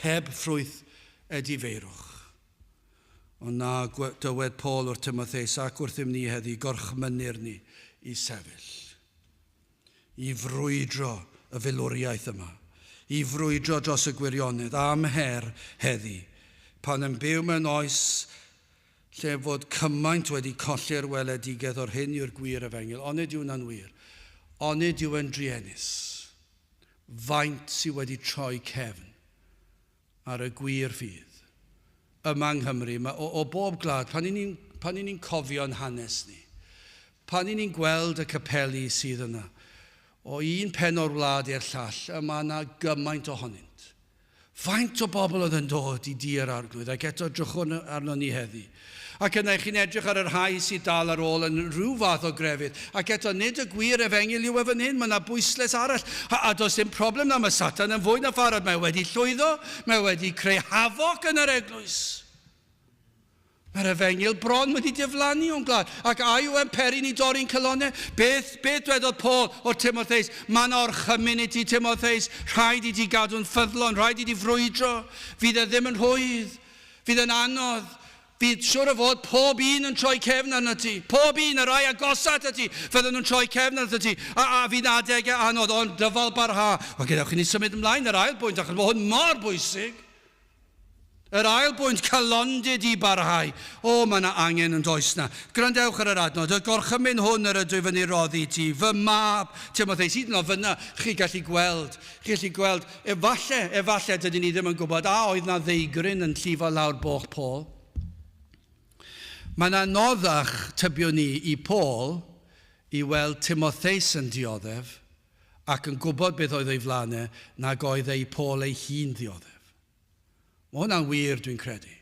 heb ffrwyth edifeirwch. Ond na, dywed Paul wrth Timotheus ac wrthym ni heddi, gorchmynnir ni i sefyll. I frwydro y filwriaeth yma. I frwydro dros y gwirionedd am her heddi. Pan yn byw mewn oes lle fod cymaint wedi colli'r weledigaeth o'r hyn yw'r gwir efengyl. Onid yw hwnna'n wir? Onid yw e'n druenus? Faint sydd wedi troi cefn ar y gwir ffydd yma yng Nghymru, mae o, o bob gwlad, pan ni'n pan ni'n cofio'n hanes ni, pan ni'n gweld y capeli sydd yna, o un pen o'r wlad i'r llall, y mae yna gymaint ohonynt. Faint o bobl oedd yn dod i dŷ yr Arglwydd, ac eto drychwn arno ni heddi. Ac yna chi'n edrych ar y rhai sydd dal ar ôl yn rhyw fath o grefydd, ac eto nid y gwir efengyl yw e fan hyn, mae yna bwyslais arall. A, a does dim problem na, mae Satan yn fwy na pharod, mae wedi llwyddo, mae wedi creu hafoc yn yr eglwys. Mae'r efengyl bron wedi diflannu o'n gwlad. Ac a yw e'n peri ni dorri'n calonnau? Beth, beth dwedodd Paul o'r Timotheus? Mae'n orchymyn i ti, Timotheus. Rhaid i ti gadw'n ffyddlon, rhaid i ti frwydro. Fydd e ddim yn rhwydd. Fydd e'n anodd. Fydd siwr o fod pob un yn troi cefn arno ti. Pob un, y rai agosat at ti, fydden nhw'n troi cefn arno ti. A, a fydd adegau anodd, ond dyfal barha. Wel, gadewch i ni symud ymlaen yr ail bwynt, achos mae hwn mor bwysig. Yr ail bwynt, calondid i barhau. O, mae yna angen yn does na. Gwrandewch ar yr adnod, y gorchymyn hwn yr ydwyf yn ei roddi i ti, fy mab, Timotheus, hyd yn oed fyna, chi gallu gweld, chi gallu gweld, efalle, efalle, dydyn ni ddim yn gwybod, a oedd na ddeigryn yn llifo lawr boch Paul. Mae'n anoddach, tybiwn ni, i Paul i weld Timotheus yn dioddef ac yn gwybod beth oedd o'i flaen e, nag oedd e i Paul ei hun ddioddef. Mae hwnna'n wir, dwi'n credu.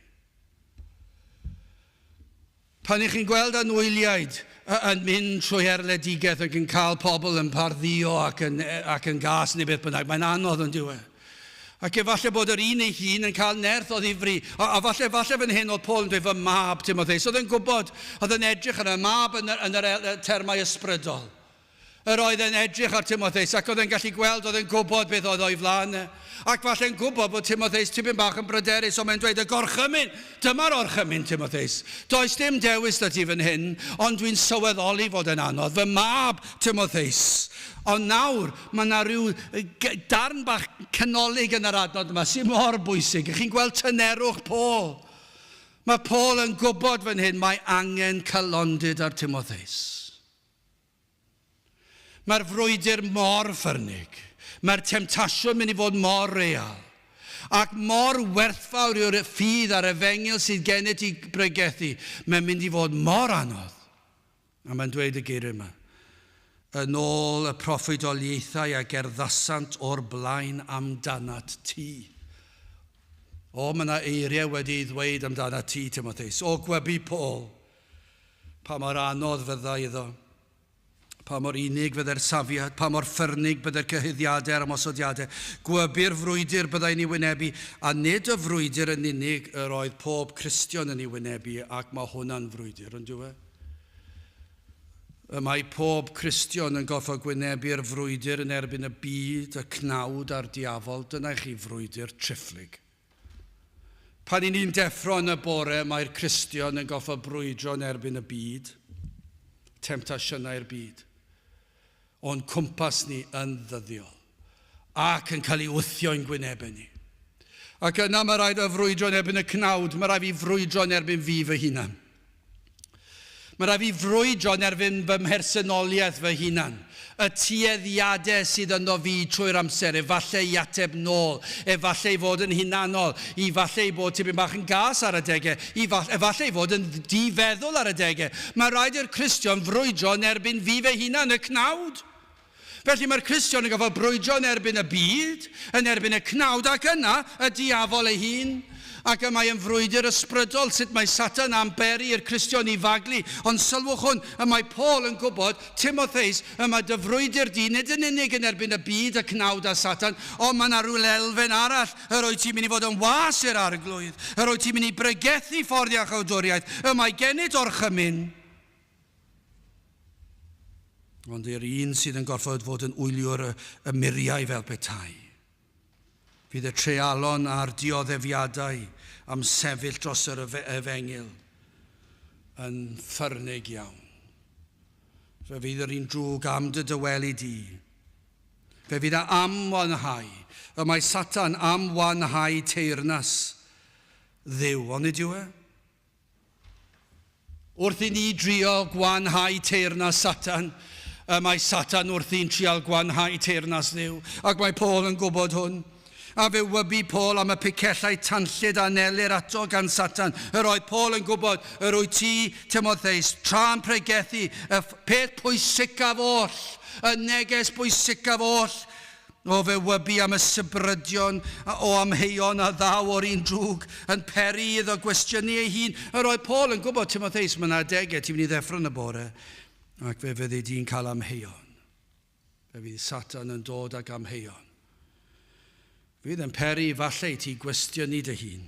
Pan ych chi'n gweld anwyliaid yn mynd trwy erledigaeth ac yn cael pobl yn pardduo ac yn, ac yn gas neu beth bynnag, mae'n anodd yn diwedd. Ac efallai bod yr un ei hun yn cael nerth o ddifri. A, a falle, falle fan hyn oedd Paul yn dweud fy mab Timotheus. Oedd yn gwybod, oedd yn edrych ar y mab yn yr, yn yr termau ysbrydol. Yr oedd e'n edrych ar Timotheus ac oedd e'n gallu gweld, oedd e'n gwybod beth oedd o'i flaen e. Ac falle'n gwybod bod Timotheus tipyn bach yn bryderus, ond mae'n dweud y gorchymyn, dyma'r orchymyn Timotheus. Does dim dewis da ti fan hyn, ond dwi'n sylweddoli fod e'n anodd. Fy mab Timotheus. Ond nawr, mae yna rhyw darn bach canolig yn yr adnod yma sy'n mor bwysig. Chi'n gweld tynerwch Paul. Mae Paul yn gwybod fan hyn mae angen calondid ar Timotheus. Mae'r frwydr mor ffyrnig. Mae'r temtasiwn mynd i fod mor real. Ac mor werthfawr yw'r ffydd a'r efengyl sydd gennyt i bregethu. Mae'n mynd i fod mor anodd. A mae'n dweud y geiriau yma. Yn ôl y proffwydoliaethau a gerddasant o'r blaen amdanat ti. O, mae yna eiriau wedi ei ddweud amdanat ti, Timotheus. O, gwebu Paul. Pa mor anodd fyddai iddo. Pa mor unig fyddai'r safiad, pa mor ffyrnig byddai'r cyhuddiadau a'r ymosodiadau. Gwybu'r frwydr byddai'n ei wynebu, a nid y frwydr yn unig yr oedd pob Cristion yn ei wynebu, ac mae hwnna'n frwydr, ond yw e? Y mae pob Cristion yn gorfod gwynebu'r frwydr yn erbyn y byd, y cnawd a'r diafol. Dyna i chi frwydr triphlyg. Pan i ni'n deffro yn y bore, mae'r Cristion yn gorfod brwydro yn erbyn y byd, temtasiynau'r byd, o'n cwmpas ni yn ddyddiol, ac yn cael ei wthio i'n gwynebau ni. Ac yna mae rhaid o frwydro yn erbyn y cnawd, mae rhaid fi frwydro yn erbyn fi fy hunan. Mae rhaid fi frwydro yn erbyn fy mhersonoliaeth fy hunan, y tueddiadau sydd ynddo fi trwy'r amser, efallai i ateb nôl, efallai i fod yn hunanol, efallai i bod tipyn bach yn gas ar adegau, efallai i fod yn difeddwl ar adegau. Mae rhaid i'r Cristion frwydro yn erbyn fi fy hunan, y cnawd. Felly mae'r Cristion yn gorfod brwydro yn erbyn y byd, yn erbyn y cnawd ac yna y diafol ei hun. Ac y mae yn frwydr ysbrydol sut mae Satan am beri i'r Cristion i faglu. Ond sylwch hwn, y mae Paul yn gwybod, Timotheus, y mae dy frwydr di nid yn unig yn erbyn y byd, y cnawd a Satan, ond mae yna rhyw elfen arall yr wyt ti'n mynd i fod yn was i'r Arglwydd, yr wyt ti'n mynd i bregethu ffordd iachawdwriaeth, y mae gennyt orchymyn. Ond i'r un sydd yn gorfod fod yn wyliwr y, y muriau fel petai. Fydd y treialon a'r dioddefiadau am sefyll dros yr efengyl yn ffyrnig iawn. Fe fydd yr un drwg am dy dywelu di. Fe fydd e am wanhau. Y mae Satan am wanhau teyrnas Dduw, onid yw e? Wrth i ni drio gwanhau teyrnas Satan, y mae Satan wrthi'n trial gwanhau teyrnas Dduw, ac mae Paul yn gwybod hwn. A fe wybu Paul am y picellau tanllyd a anelir ato gan Satan. Yr oedd Paul yn gwybod, yr wyt ti, Timotheus, tra'n pregethu y peth pwysicaf oll, y neges bwysicaf oll, O fe wybu am y sybrydion o amheuon a ddaw o'r un drwg yn peri iddo gwestiynu ei hun. Yr oedd Paul yn gwybod, Timotheus, mae yna adegau ti'n mynd i ddeffro yn y bore ac fe fyddi di'n cael amheuon. Fe fydd Satan yn dod ag amheuon. Fydd yn peri falle i ti gwestiynu dy hun.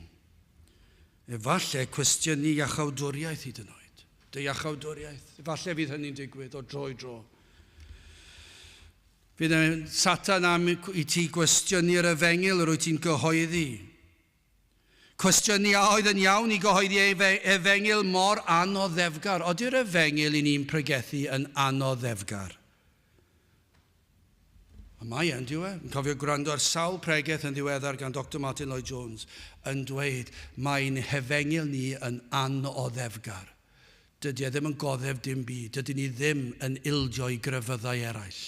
Efallai cwestiynu iachawdwriaeth hyd yn oed. Dy iachawdwriaeth. Efallai fydd hynny'n digwydd o dro i dro. Fydd yn Satan am i ti gwestiynu'r efengyl yr wyt ti'n gyhoeddi. Cwestiynu a oedd yn iawn i gyhoeddi efengyl mor anoddefgar. Ody'r efengyl i ni'n pregethu yn anoddefgar? A mae e'n, dyw e? Yn cofio gwrando ar sawl pregeth yn ddiweddar gan Dr Martin Lloyd Jones yn dweud mae'n hefengyl ni yn anoddefgar. Dydy e ddim yn goddef dim byd. Dydyn ni ddim yn ildio i grefyddau eraill.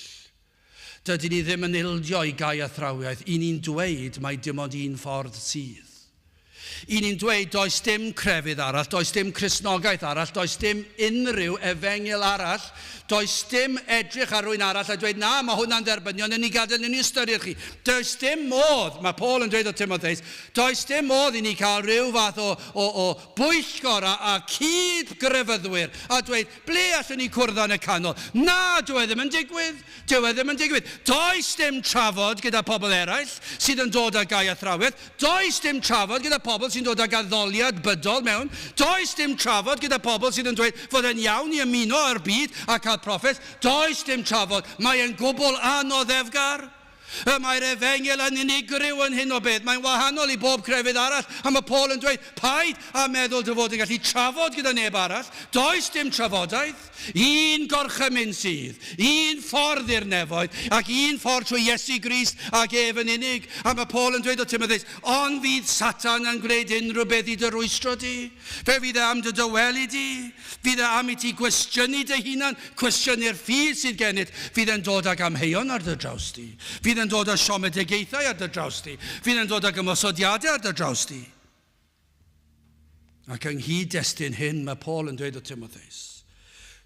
Dydyn ni ddim yn ildio i gau athrawiaeth. I ni'n dweud mai dim ond un ffordd sydd. I ni'n dweud does dim crefydd arall, does dim Cristnogaeth arall, does dim unrhyw efengyl arall, does dim edrych ar rywun arall a dweud na, mae hwnna'n dderbyniol, yn ni gadael i ni ystyried chi. Does dim modd, mae Paul yn dweud o Timotheus, does dim modd i ni cael rhyw fath o, o, o bwyllgor a, a cyd-grefyddwyr a dweud, ble allwn ni cwrdd yn y canol? Na, dyw e ddim yn digwydd. Dyw e ddim yn digwydd. Does dim trafod gyda pobl eraill sydd yn dod â gau athrawiaeth. Does dim trafod gyda pobl pobl sy'n dod ag addoliad bydol mewn. Does dim trafod gyda pobl sydd yn dweud fod e'n iawn i ymuno â'r byd a cael proffes. Does dim trafod. Mae e'n gwbl anoddefgar. Y mae'r efengyl yn unigryw yn hyn o beth. Mae'n wahanol i bob crefydd arall. A mae Paul yn dweud, paid â meddwl dy fod yn gallu trafod gyda neb arall. Does dim trafodaeth. Un gorchymyn sydd, un ffordd i'r nefoedd, ac un ffordd trwy Iesu Grist ac ef yn unig. A mae Paul yn dweud wrth Timotheus, ond fydd Satan yn gwneud unrhyw beth i dy rwystro di. Fe fydd e am dy dawelu di. Fydd e am i ti gwestiynu dy hunan, cwestiynu'r ffydd sydd gennyt. Fydd e'n dod ag amheuon ar dy draws di. Fydd e'n dod â siomedigaethau ar dy draws di. Fydd e'n dod ag ymosodiadau ar dy draws di. Ac yng nghyd-destun hyn, mae Paul yn dweud wrth Timotheus,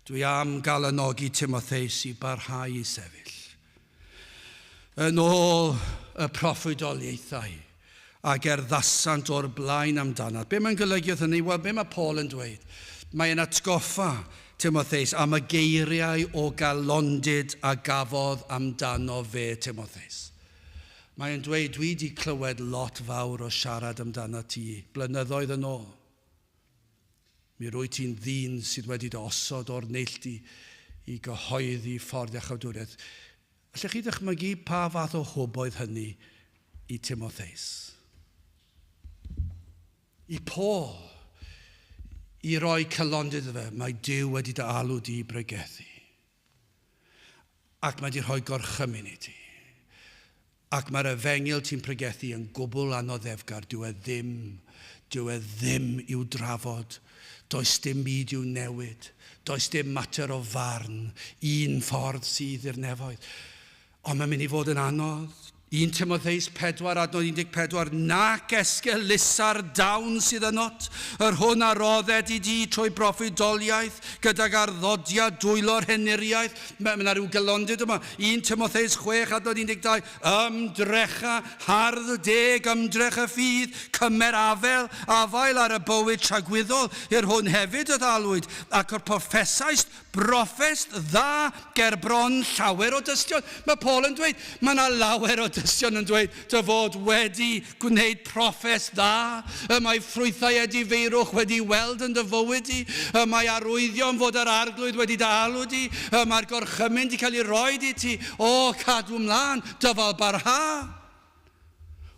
dwi am galanogi Timotheus i barhau i sefyll. Yn ôl y proffwydoliaethau a gerddasant o'r blaen amdanat. Be mae'n golygu wrth hynny? Wel, be mae Paul yn dweud? Mae'n atgoffa Timotheus am y geiriau o galondid a gafodd amdano fe, Timotheus. Mae e'n dweud, dwi 'di clywed lot fawr o siarad amdanat ti blynyddoedd yn ôl. Mi rwyt ti'n ddyn sydd wedi dy osod o'r neilltu i gyhoeddi ffordd iachawdwriaeth. Allech chi ddychmygu pa fath o hwb oedd hynny i Timotheus? I Paul, i roi cylondid iddo fe, mae Duw wedi dy alw di i bregethu. Ac mae 'di rhoi gorchymyn i ti. Ac mae'r efengyl ti'n pregethu yn gwbl anoddefgar, dyw e ddim, dyw e ddim i'w drafod, does dim byd i'w newid, does dim mater o farn, un ffordd sydd i'r nefoedd. Ond mae'n mynd i fod yn anodd. 1 Timotheus 4, adnod 14, Nac esgeulusa'r dawn sydd ynot, yr hwn a rodded i di trwy broffwydoliaeth, gydag arddodiad dwylo'r henuriaeth. Mae yna rhyw gylondid yma. 1 Timotheus 6, adnod 12, Ymdrecha, hardd deg ymdrech y ffydd, cymer afel, afael ar y bywyd tragwyddol, i'r hwn hefyd y'th alwyd, ac yr proffesaist Broffest dda ger bron llawer o dystion. Mae Paul yn dweud, mae yna lawer o dystion yn dweud dy fod wedi gwneud proffest dda. Y mae ffrwythau edifeirwch wedi weld yn dy fywyd di. Y mae arwyddion fod yr Arglwydd wedi dy alw di. Y mae'r gorchymyn di cael ei roed i ti. O, cadw mlaen, dyfal barha.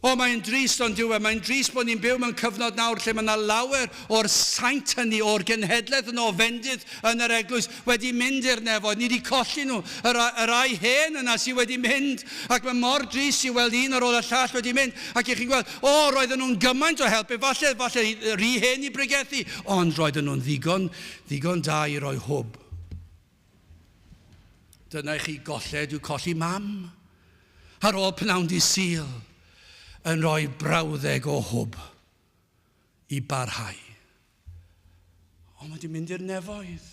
O, mae'n drist, ond dyw e. Mae'n drist bod ni'n byw mewn cyfnod nawr lle mae yna lawer o'r saint hynny, o'r genhedlaeth yno o fendith yn yr eglwys, wedi mynd i'r nefoedd. Ni wedi colli nhw, yr, y rai hen yna sydd wedi mynd. Ac mae mor drist i weld un ar ôl y llall wedi mynd. Ac i chi'n gweld, o, roedden nhw'n gymaint o help, efallai, efallai rhy hen i bregethu, ond roedden nhw'n ddigon, ddigon da i roi hwb. Dyna i chi golled yw colli mam. Ar ôl pnawn di Sul yn rhoi brawddeg o hwb i barhau. Ond mae wedi mynd i'r nefoedd.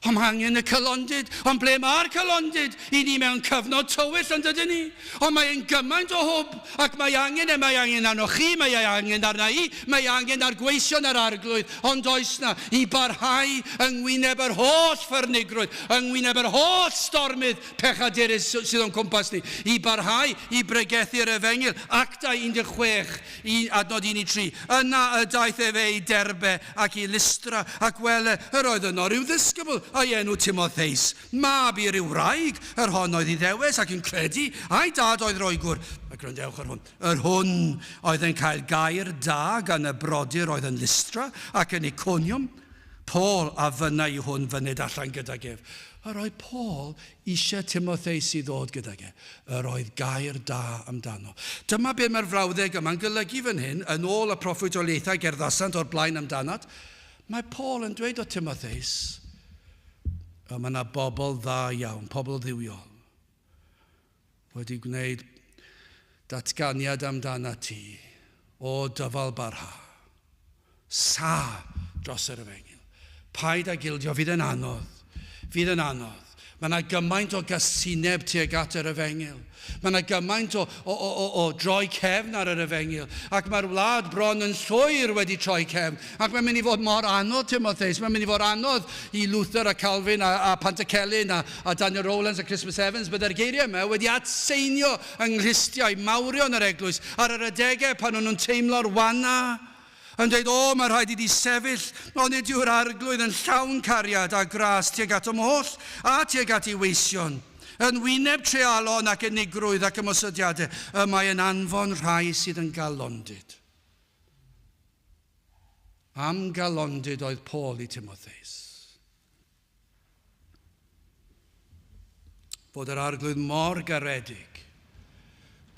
Ond mae angen y cylondid. Ond ble mae'r cylondid? I ni mewn cyfnod tywyll yn dydyn ni? Ond mae e'n gymaint o hwb ac mae angen e, mae angen arnoch chi, mae ei angen arna i, mae angen ar gweision yr Arglwydd. Ond oes 'na, i barhau yng ngwyneb yr holl ffyrnigrwydd, yng ngwyneb yr holl stormydd pechadurus sydd o'n cwmpas ni, i barhau i bregethu'r efengyl, Actau 16, i, adnod 1 i 3. Yna y daeth efe i Derbe ac i Lystra, ac wele, yr oedd yno ryw ddisgybl, a'i enw Timotheus, mab i ryw wraig, yr hon oedd Iddewes ac yn credu, a'i dad oedd Roegwr. A gwrandewch ar hwn. Yr hwn oedd yn cael gair da gan y brodyr oedd yn Lystra ac yn Iconium, Paul a fynnai i hwn fyned allan gydag ef. Yr oedd Paul eisiau Timotheus i ddod gydag e. Yr oedd gair da amdano. Dyma be mae'r frawddeg yma'n golygu fan hyn, yn ôl y proffwydoliaethau gerddasant o'r blaen amdanat. Mae Paul yn dweud o Timotheus, y mae yna bobl dda iawn, pobl dduwiol, wedi gwneud datganiad amdanat ti o dyfal barha. Sa dros yr efengyl. Paid â gildio, fydd yn anodd. Fydd yn anodd. Mae yna gymaint o gasineb tuag at yr efengyl. Mae yna gymaint o, o, o, o, o droi cefn ar yr efengyl. Ac mae'r wlad bron yn llwyr wedi troi cefn. Ac mae'n mynd i fod mor anodd, Timotheus. Mae'n mynd i fod anodd i Luther a Calvin a, a Pantycelyn a, a Daniel Rowlands a Christmas Evans. Byddai'r geiriau yma wedi atseinio yng nghlustiau mawrion yr eglwys ar yr adegau pan o'n nhw'n teimlo'r wana yn dweud, O, mae rhaid i di sefyll, ond nid yw'r arglwydd yn llawn cariad a gras tuag atom oll a tuag at ei weision. Yn wyneb treialon ac unigrwydd ac ymosodiadau, y mae yn anfon rhai sydd yn galondid. Am galondid oedd Paul i Timotheus. Fod yr arglwydd mor garedig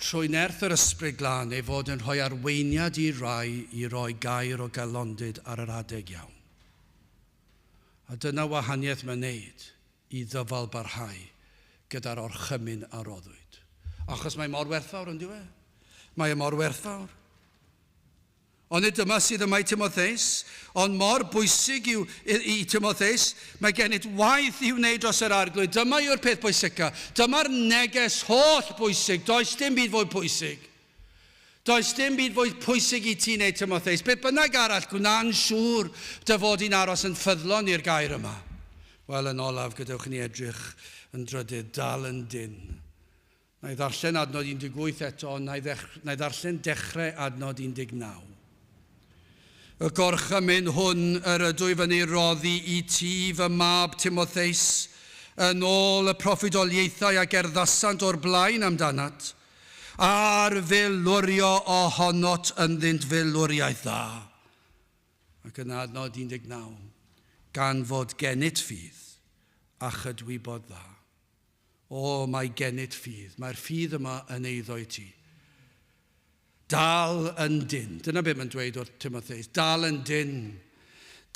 trwy nerth yr ysbryd glân ei fod yn rhoi arweiniad i rai i roi gair o galondid ar yr adeg iawn. A dyna wahaniaeth mae'n neud i ddyfal barhau gyda'r orchymyn a roddwyd. Achos mae mor werthfawr, yn diwe? Mae e mor werthfawr. Ond nid dyma sydd yma i Timotheus, ond mor bwysig yw i, i Timotheus, mae gennyt waith i'w wneud dros yr arglwydd. Dyma yw'r peth pwysica. Dyma'r neges holl bwysig. Does dim byd fwy pwysig. Does dim byd fwy pwysig i ti neu Timotheus. Beth bynnag arall, gwna'n siŵr dy fod i'n aros yn ffyddlon i'r gair yma. Wel, yn olaf, gadewch i ni edrych yn drydydd, dal yn dyn. Na i ddarllen adnod 18 eto, ond na i, na i ddarllen dechrau adnod 19. Y gorchymyn hwn yr ydwyf yn ei roddi i ti, fy mab Timotheus, yn ôl y proffwydoliaethau a gerddasant o'r blaen amdanat, a'r filwrio ohonot ynddynt filwriaeth dda. Ac yna adnod 19, gan fod gennyt ffydd a chydwybod dda. O, mae gennyt ffydd. Mae'r ffydd yma yn eiddo i ti. Dal yn dyn. Dyna beth mae'n dweud wrth Timotheus. Dal yn dyn.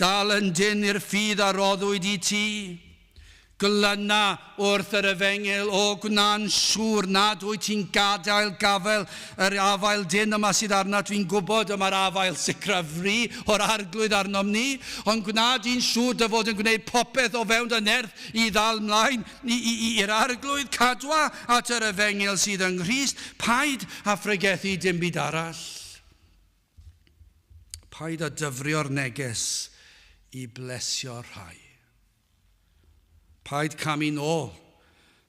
Dal yn dyn i'r ffydd a roddwyd i ti. Glyna wrth yr efengyl, o gwna'n siŵr nad wyt ti'n gadael gafael yr afael dyn yma sydd arnat. Fi'n gwybod y mae'r afael sicraf fri o'r arglwydd arnom ni, ond gwna di'n siŵr dy fod yn gwneud popeth o fewn dy nerth i ddal mlaen i'r arglwydd, cadwa at yr efengyl sydd yng Nghrist, paid â phregethu dim byd arall. Paid â dyfrio'r neges i blesio rhai. Paid camu nôl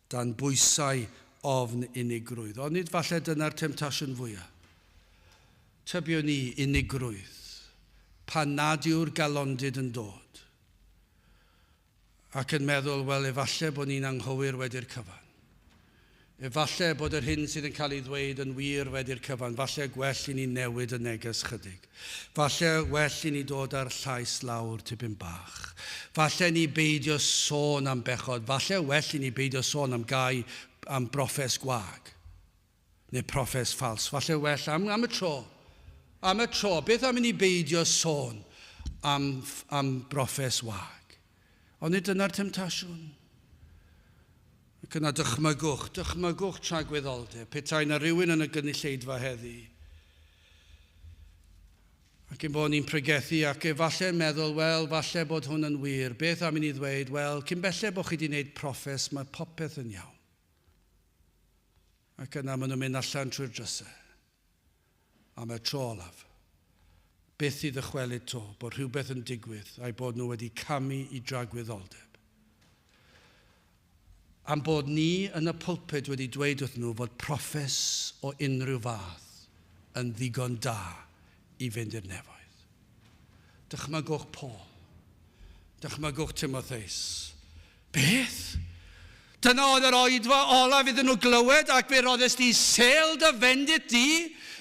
dan bwysau ofn unigrwydd. Ond nid falle dyna'r temtasiwn fwyaf. Tybiwn ni unigrwydd pan nad yw'r galondid yn dod ac yn meddwl, wel, efallai bod ni'n anghywir wedi'r cyfan. Efallai bod yr hyn sydd yn cael ei ddweud yn wir wedi'r cyfan. Falle gwell i ni newid y neges chydig. Falle well i ni dod â'r llais lawr tipyn bach. Falle ni beidio sôn am bechod. Falle well i ni beidio sôn am gau am broffes gwag. Neu proffes ffals. Falle well am, am y tro. Am y tro. Beth am i ni beidio sôn am, am broffes wag? Ond nid dyna'r temtasiwn. Ac yna dychmygwch, dychmygwch tragwyddoldeb, petai na rhywun yn y gynulleidfa heddi. Ac ein bod ni'n pregethu ac efallai yn meddwl, wel, falle bod hwn yn wir. Beth am i ni ddweud, wel, cyn belled bod chi wedi gwneud proffes, mae popeth yn iawn. Ac yna maen nhw'n mynd allan trwy'r drysau. Am y tro olaf. Byth i ddychwelyd to, bod rhywbeth yn digwydd a'i bod nhw wedi camu i dragwyddoldeb. Am bod ni yn y pulpit wedi dweud wrth nhw fod proffes o unrhyw fath yn ddigon da i fynd i'r nefoedd. Dychmygwch Paul. Dychmygwch Timotheus. Beth? Dyna oedd yr oedfa olaf iddyn nhw glywed ac fe roddes di sêl dy fendith di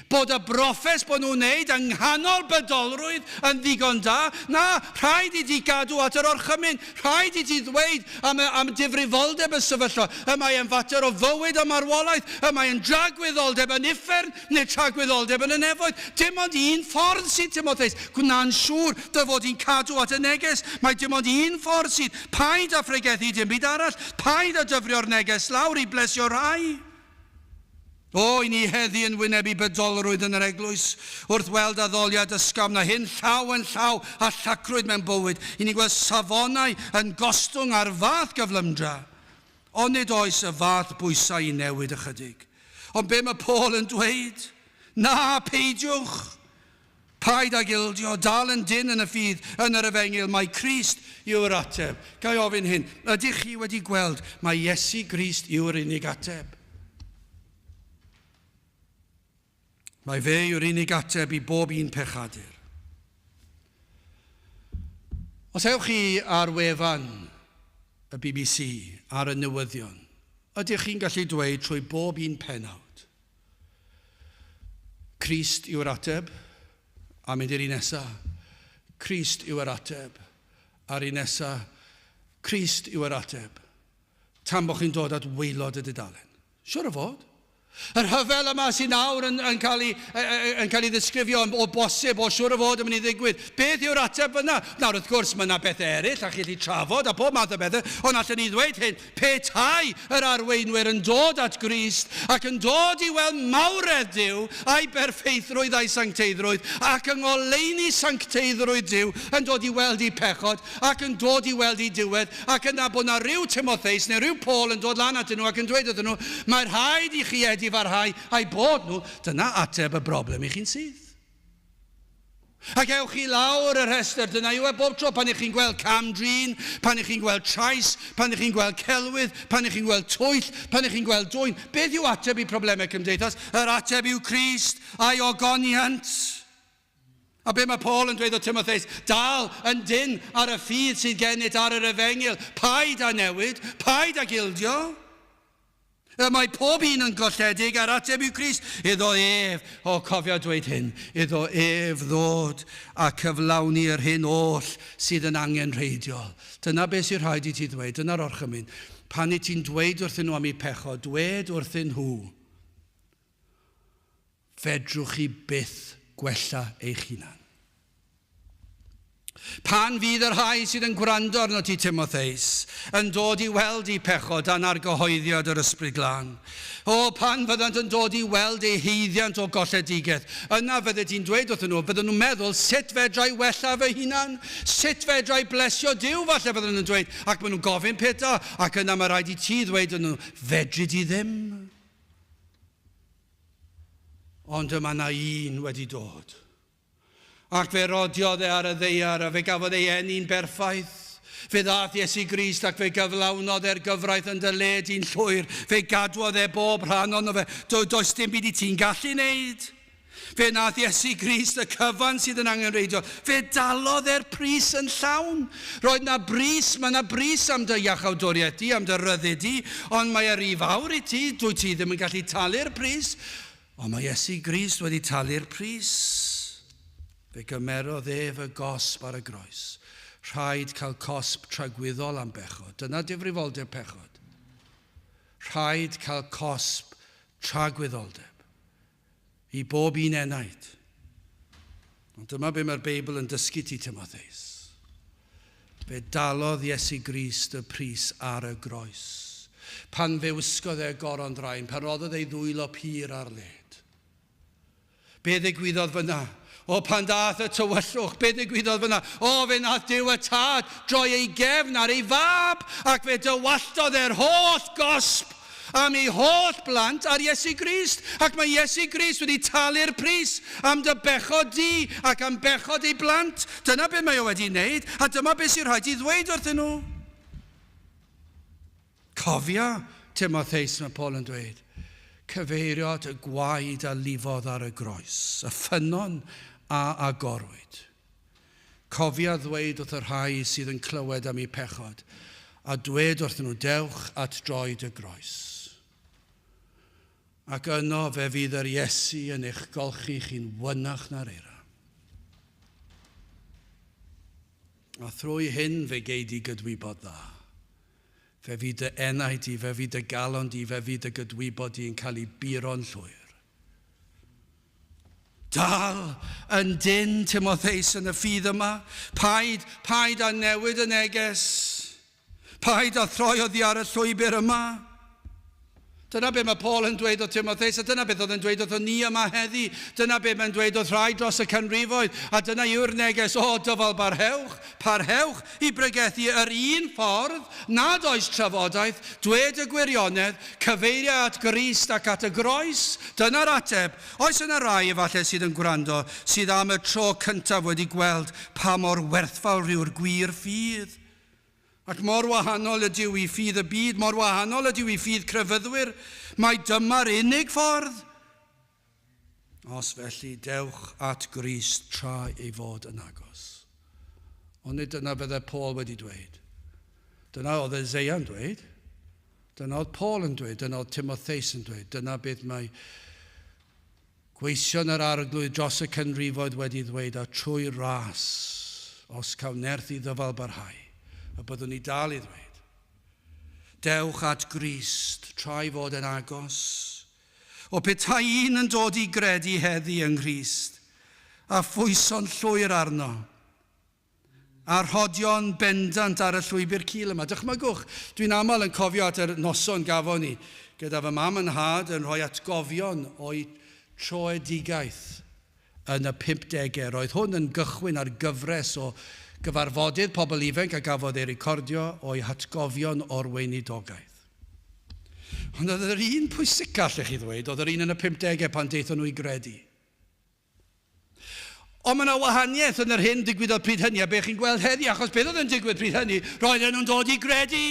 bod y broffes bod nhw'n wneud yng nghanol bydolrwydd yn ddigon da. Na, rhaid i ti gadw at yr orchymyn. Rhaid i ti ddweud am, y, am difrifoldeb y sefyllfa. Y mae e'n fater o fywyd a marwolaeth. Y mae e'n dragwyddoldeb yn uffern neu tragwyddoldeb yn y nefoedd. Dim ond un ffordd sydd, Timotheus. Gwna'n siŵr dy fod i'n cadw at y neges. Mae dim ond un ffordd sydd. Paid â phregethu dim byd arall. Paid â dyfrio'r neges lawr i blesio rhai. O, i ni heddi yn wynebu bydolrwydd yn yr eglwys, wrth weld addoliad ysgafn a hyn llaw yn llaw a llacrwydd mewn bywyd. I ni'n gweld safonau yn gostwng ar fath gyflymdra. Onid oes y fath bwysau i newid ychydig? Ond be mae Paul yn dweud? Na, peidiwch! Paid ag ildio, dal yn dynn yn y ffydd, yn yr efengyl, mai Crist yw'r ateb. Ga i ofyn hyn, ydych chi wedi gweld mai Iesu Grist yw'r unig ateb? Mae fe yw'r unig ateb i bob un pechadur. Os ewch chi ar wefan y BBC ar y newyddion, ydych chi'n gallu dweud trwy bob un pennawd, Crist yw'r ateb, a mynd i'r un nesa. Crist yw'r ateb, a'r un nesa. Crist yw'r ateb. Tan bod chi'n dod at waelod y dudalen. Siwr o fod. Y rhyfel yma sy'n nawr yn, yn, cael ei, yn cael ei ddisgrifio o bosib, o siwr o fod yn mynd i ddigwydd. Beth yw'r ateb fyna? Nawr, wrth gwrs, mae yna bethau eraill a chi'n gallu trafod a pob math o bethau, ond allan ni ddweud hyn, Petai yr arweinwyr yn dod at Grist ac yn dod i weld mawredd Duw a'i berffeithrwydd a'i sancteiddrwydd, ac yng ngoleuni sancteiddrwydd Duw yn dod i weld eu pechod ac yn dod i weld eu diwedd, ac yna bod 'na ryw Timotheus neu ryw Paul yn dod lan atyn nhw ac yn dweud wrthyn nhw, Mae rhaid i chi edifarhau a'u bod nhw, dyna ateb y broblem i chi'n syth. Ac ewch i lawr y rhestr, dyna yw e bob tro pan ych chi'n gweld cam-drin, pan ych chi'n gweld trais, pan ych chi'n gweld celwydd, pan ych chi'n gweld twyll, pan ych chi'n gweld dwyn. Beth yw ateb i problemau cymdeithas? Yr ateb yw Crist a'i ogoniant. A be mae Paul yn dweud o Timotheus? Dal yn dynn ar y ffydd sydd gennyt ar yr efengyl. Paid â newid, paid ag ildio. Y mae pob un yn golledig a'r ateb yw Crist. Iddo ef, o cofio dweud hyn, iddo ef ddod a cyflawni yr hyn oll sydd yn angenrheidiol. Dyna beth sy'n rhaid i ti ddweud, dyna'r orchymyn. Pan i ti'n dweud wrthyn nhw am eu pechod, dwed wrthyn nhw, Fedrwch chi byth gwella eich hunan. Pan fydd y rhai sydd yn gwrando arno ti, Timotheus, yn dod i weld eu pechod dan argyhoeddiad yr Ysbryd Glân, o, pan fyddant yn dod i weld eu haeddiant o golledigaeth, yna fyddet ti'n dweud wrthyn nhw, bydden nhw'n meddwl, sut fedra i wella fy hunan? Sut fedra i blesio Duw, falle bydden nhw'n dweud, ac maen nhw'n gofyn pethau, ac yna mae rhaid i ti ddweud wrthyn nhw, fedri di ddim. Ond y mae 'na un wedi dod. Ac fe rodiodd e ar y ddaear a fe gafodd ei eni'n berffaith. Fe ddaeth Iesu Grist ac fe gyflawnodd e'r gyfraith yn dy le di'n llwyr. Fe gadwodd e bob rhan ohono fe. Do, does dim byd i ti'n gallu wneud. Fe wnaeth Iesu Grist y cyfan sydd yn angenrheidiol. Fe dalodd e'r pris yn llawn. Roedd 'na bris, mae 'na bris am dy iachawdwriaeth di, am dy ryddid di, ond mae e rhy fawr i ti, dwyt ti ddim yn gallu talu'r pris. Ond mae Iesu Grist wedi talu'r pris. Fe gymerodd ef y gosb ar y groes. Rhaid cael cosb tragwyddol am bechod. Dyna difrifoldeb pechod. Rhaid cael cosb tragwyddoldeb i bob un enaid. Ond dyma be mae'r Beibl yn dysgu ti, Timotheus. Fe dalodd Iesu Grist y pris ar y groes. Pan fe wisgodd e y goron ddrain, pan roddodd ei ddwylo pur ar led. Be ddigwyddodd fyna? O, pan ddaeth y tywyllwch, be ddigwyddodd fyna? O, fe nath Duw y Tad droi ei gefn ar ei fab, ac fe dywalltodd e'r holl gosb am ei holl blant ar Iesu Grist. Ac mae Iesu Grist wedi talu'r pris am dy bechod di ac am bechod ei blant. Dyna be mae o wedi wneud, a dyma be sy'n rhaid i ddweud wrthyn nhw. Cofia, Timotheus, mae Paul yn dweud, cyfeirio at y gwaed a lifodd ar y groes, y ffynnon a agorwyd. Cofia ddweud wrth y rhai sydd yn clywed am eu pechod, a dwed wrthyn nhw, Dewch at droed y groes. Ac yno fe fydd yr Iesu yn eich golchi chi'n wynach na'r eira. A thrwy hyn fe gei di gydwybod dda. Fe fydd dy enaid di, fe fydd dy galon di, fe fydd dy gydwybod di yn cael ei buro'n llwyr. Dal yn dynn, Timotheus, yn y ffydd yma. Paid, paid â newid y neges. Paid â throi oddi ar y llwybr yma. Dyna be mae Paul yn dweud o Timotheus, a dyna beth oedd yn dweud wrthon ni yma heddi. Dyna be mae'n dweud wrth rhai dros y canrifoedd, a dyna yw'r neges, o, dyfal barhewch, parhewch i bregethu yr un ffordd, nad oes trafodaeth, dwed y gwirionedd, cyfeirio at Grist ac at y groes. Dyna'r ateb. Oes yna rai efallai sydd yn gwrando, sydd am y tro cyntaf wedi gweld pa mor werthfawr yw'r gwir ffydd? Ac mor wahanol ydyw i ffydd y byd, mor wahanol ydyw i ffydd crefyddwyr, mai dyma'r unig ffordd. Os felly, dewch at Grist tra ei fod yn agos. Ond nid dyna bydde Paul wedi dweud. Dyna oedd Isaiah yn dweud. Dyna oedd Paul yn dweud. Dyna oedd Timotheus yn dweud. Dyna beth mae gweision yr Arglwydd dros y canrifoedd wedi ddweud, a trwy ras, os cawn nerth i ddyfal barhau, y byddwn ni dal i ddweud. Dewch at Grist, tra ei fod yn agos. O petai un yn dod i gredu heddi yng Nghrist, a phwyso'n llwyr arno, a rhodio'n bendant ar y llwybr cul yma. Dychmygwch, dwi'n aml yn cofio at yr noson gafon ni, gyda fy mam yn nhad yn rhoi atgofion o'i troedigaeth yn y 50au. Roedd hwn yn gychwyn ar gyfres o gyfarfodydd pobl ifanc a gafodd ei recordio o'i hatgofion o'r weinidogaeth. Ond oedd yr un pwysica, allech chi ddweud, oedd yr un yn y 50au pan daethon nhw i gredu. Ond mae yna wahaniaeth yn yr hyn digwyddodd pryd hynny a be chi'n gweld heddi, achos beth oedd yn digwydd pryd hynny? Roedden nhw'n dod i gredu.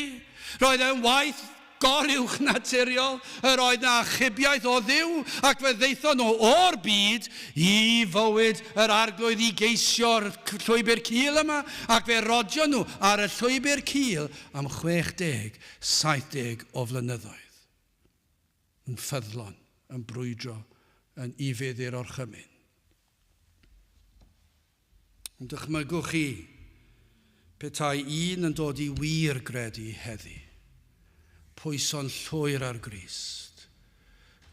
Roedd e'n waith goruwch naturiol, yr oedd na achubiaeth o Dduw, ac fe ddaethon nhw o'r byd i fywyd yr Arglwydd i geisio'r llwybr cul yma, ac fe rodion nhw ar y llwybr cul am 60, 70 o flynyddoedd. Yn ffyddlon, yn brwydro, yn ufudd i'r orchymyn. Ond dychmygwch chi, petai un yn dod i wir gredu heddi, pwyso'n llwyr ar Grist,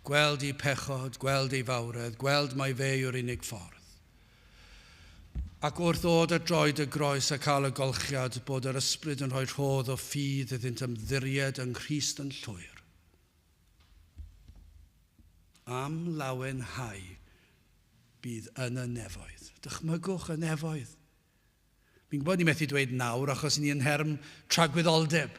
gweld ei pechod, gweld ei fawredd, gweld mai fe yw'r unig ffordd. Ac wrth ddod at droed y groes a cael y golchiad, bod yr ysbryd yn rhoi rhodd o ffydd iddynt ymddiried yng Nghrist yn llwyr. Am lawenhau bydd yn y nefoedd. Dychmygwch y nefoedd. Fi'n gwybod ni methu dweud nawr achos ni yn nherm tragwyddoldeb.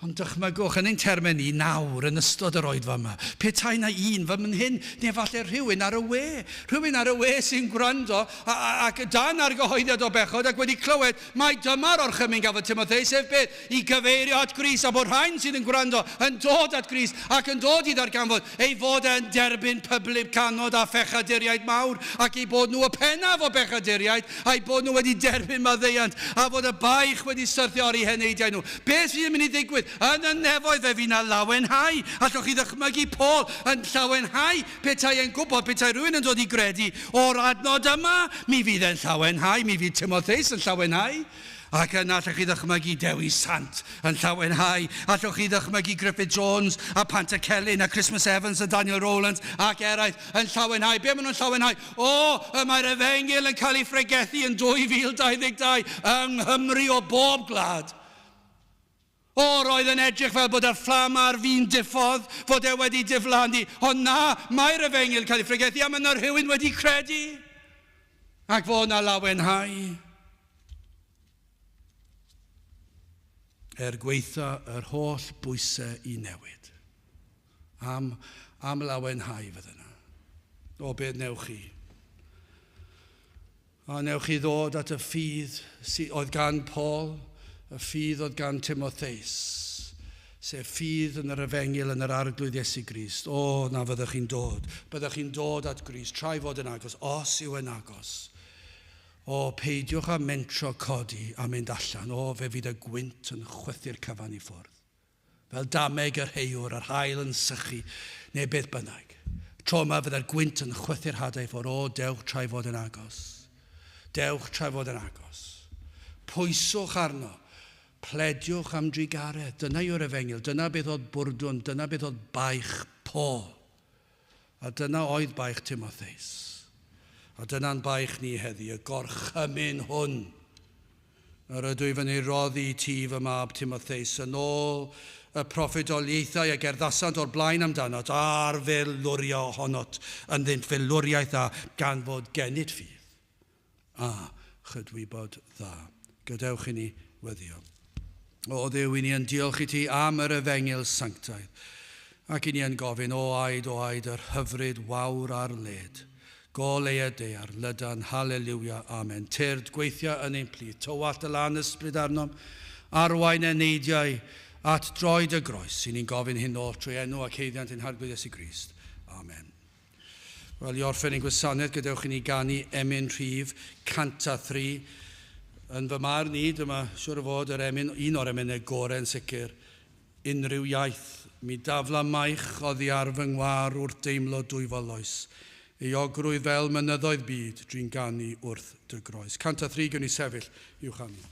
Ond dychmygwch yn ein termau ni nawr yn ystod yr oedfa yma. Petai na un fan hyn, neu falle rhywun ar y we. Rhywun ar y we sy'n gwrando ac dan argyhoeddiad o bechod ac wedi clywed mai dyma'r orchymyn gafodd Timotheus, sef beth? I gyfeirio at Grist, a bod rhain sydd yn gwrando yn dod at Grist ac yn dod i ddarganfod ei fod e'n derbyn publicanod a phechaduriaid mawr, ac eu bod nhw y pennaf o bechaduriaid, a'u bod nhw wedi derbyn maddeuant, a fod y baich wedi syrthio ar eu heneidiau nhw. Beth sydd yn mynd i ddigwydd? Yn y nefoedd fe fydd 'na lawenhau. Allwch chi ddychmygu Paul yn llawenhau petai e'n gwybod, petai rhywun yn dod i gredu o'r adnod yma, mi fydd e'n llawenhau, mi fydd Timotheus yn llawenhau. Ac yna allwch chi ddychmygu Dewi Sant yn llawenhau. Allwch chi ddychmygu Griffith Jones a Pantycelyn a Christmas Evans a Daniel Rowlands ac eraill yn llawenhau. Be maen nhw'n llawenhau? O, y mae'r efengyl yn cael ei phregethu yn 2022 yng Nghymru o bob gwlad. O, roedd yn edrych fel bod y fflam ar fin diffodd, fod e wedi diflannu. Ond na, mae'r efengyl yn cael ei phregethu a mae yna rhywun wedi credu. Ac fod yna lawenhau. Er gweitha yr holl bwysau i newid. Am lawenhau fydd yna. O, beth newch chi? A newch chi ddod at y ffydd sydd oedd gan Paul, y ffydd oedd gan Timotheus, sef ffydd yn yr efengyl yn yr Arglwydd Iesu Grist. O, na fyddwch chi'n dod. Byddwch chi'n dod at Grist, tra ei fod yn agos, os yw e'n agos. O, peidiwch â mentro codi a mynd allan. O, fe fydd y gwynt yn chwythu'r cyfan i ffwrdd. Fel dameg yr heiwr, yr haul yn sychu, neu beth bynnag. Tro yma fydde'r gwynt yn chwythu'r hadau i ffwrdd. O, dewch tra ei fod yn agos. Dewch tra ei fod yn agos. Pwyswch arno. Plediwch am drugaredd. Dyna yw'r efengyl. Dyna beth oedd bwrdwn. Dyna beth oedd baich Paul. A dyna oedd baich Timotheus. A dyna'n baich ni heddi, y gorchymyn hwn. Yr ydw i fyny roddi i ti fy mab Timotheus yn ôl y proffwydoliaethau a gerddasant o'r blaen amdanot, a'r felwrio honot ynddynt felwriaeth a gan fod gennyt ffydd a chydwybod dda. Gadewch i ni weddio. O Dduw, i ni yn diolch i ti am yr efengyl sanctaidd, ac i ni yn gofyn, o aed, o aed, yr hyfryd wawr ar led. Goleuad daear, lydan, haleliwia, amen. Tyrd, gweithio yn ein plith, tywallt y lan ysbryd arnom, arwain eneidiau at droed y groes. I ni'n gofyn hyn oll trwy enw ac haeddiant ein Harglwydd Iesu Grist. Amen. Wel, i orffen ein gwasanaeth, gadewch i ni ganu emyn rhif 103. Yn fy marn i, dyma siwr o fod yr emyn, un o'r emynau gorau yn sicr, unrhyw iaith. Mi dafla maich oddi ar fy ngwar wrth deimlo dwyfol loes. Euogrwydd fel mynyddoedd byd, dwi'n ganu wrth dy groes. 103, gwn i sefyll i'w chanu.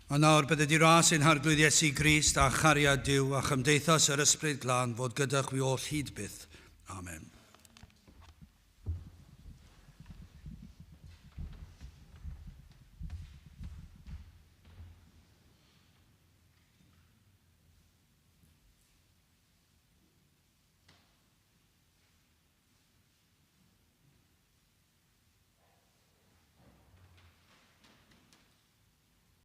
A nawr bydded i ras ein Harglwydd Iesu Grist a chariad Duw a chymdeithas yr Ysbryd Glân fod gyda chwi oll hyd byth. Amen.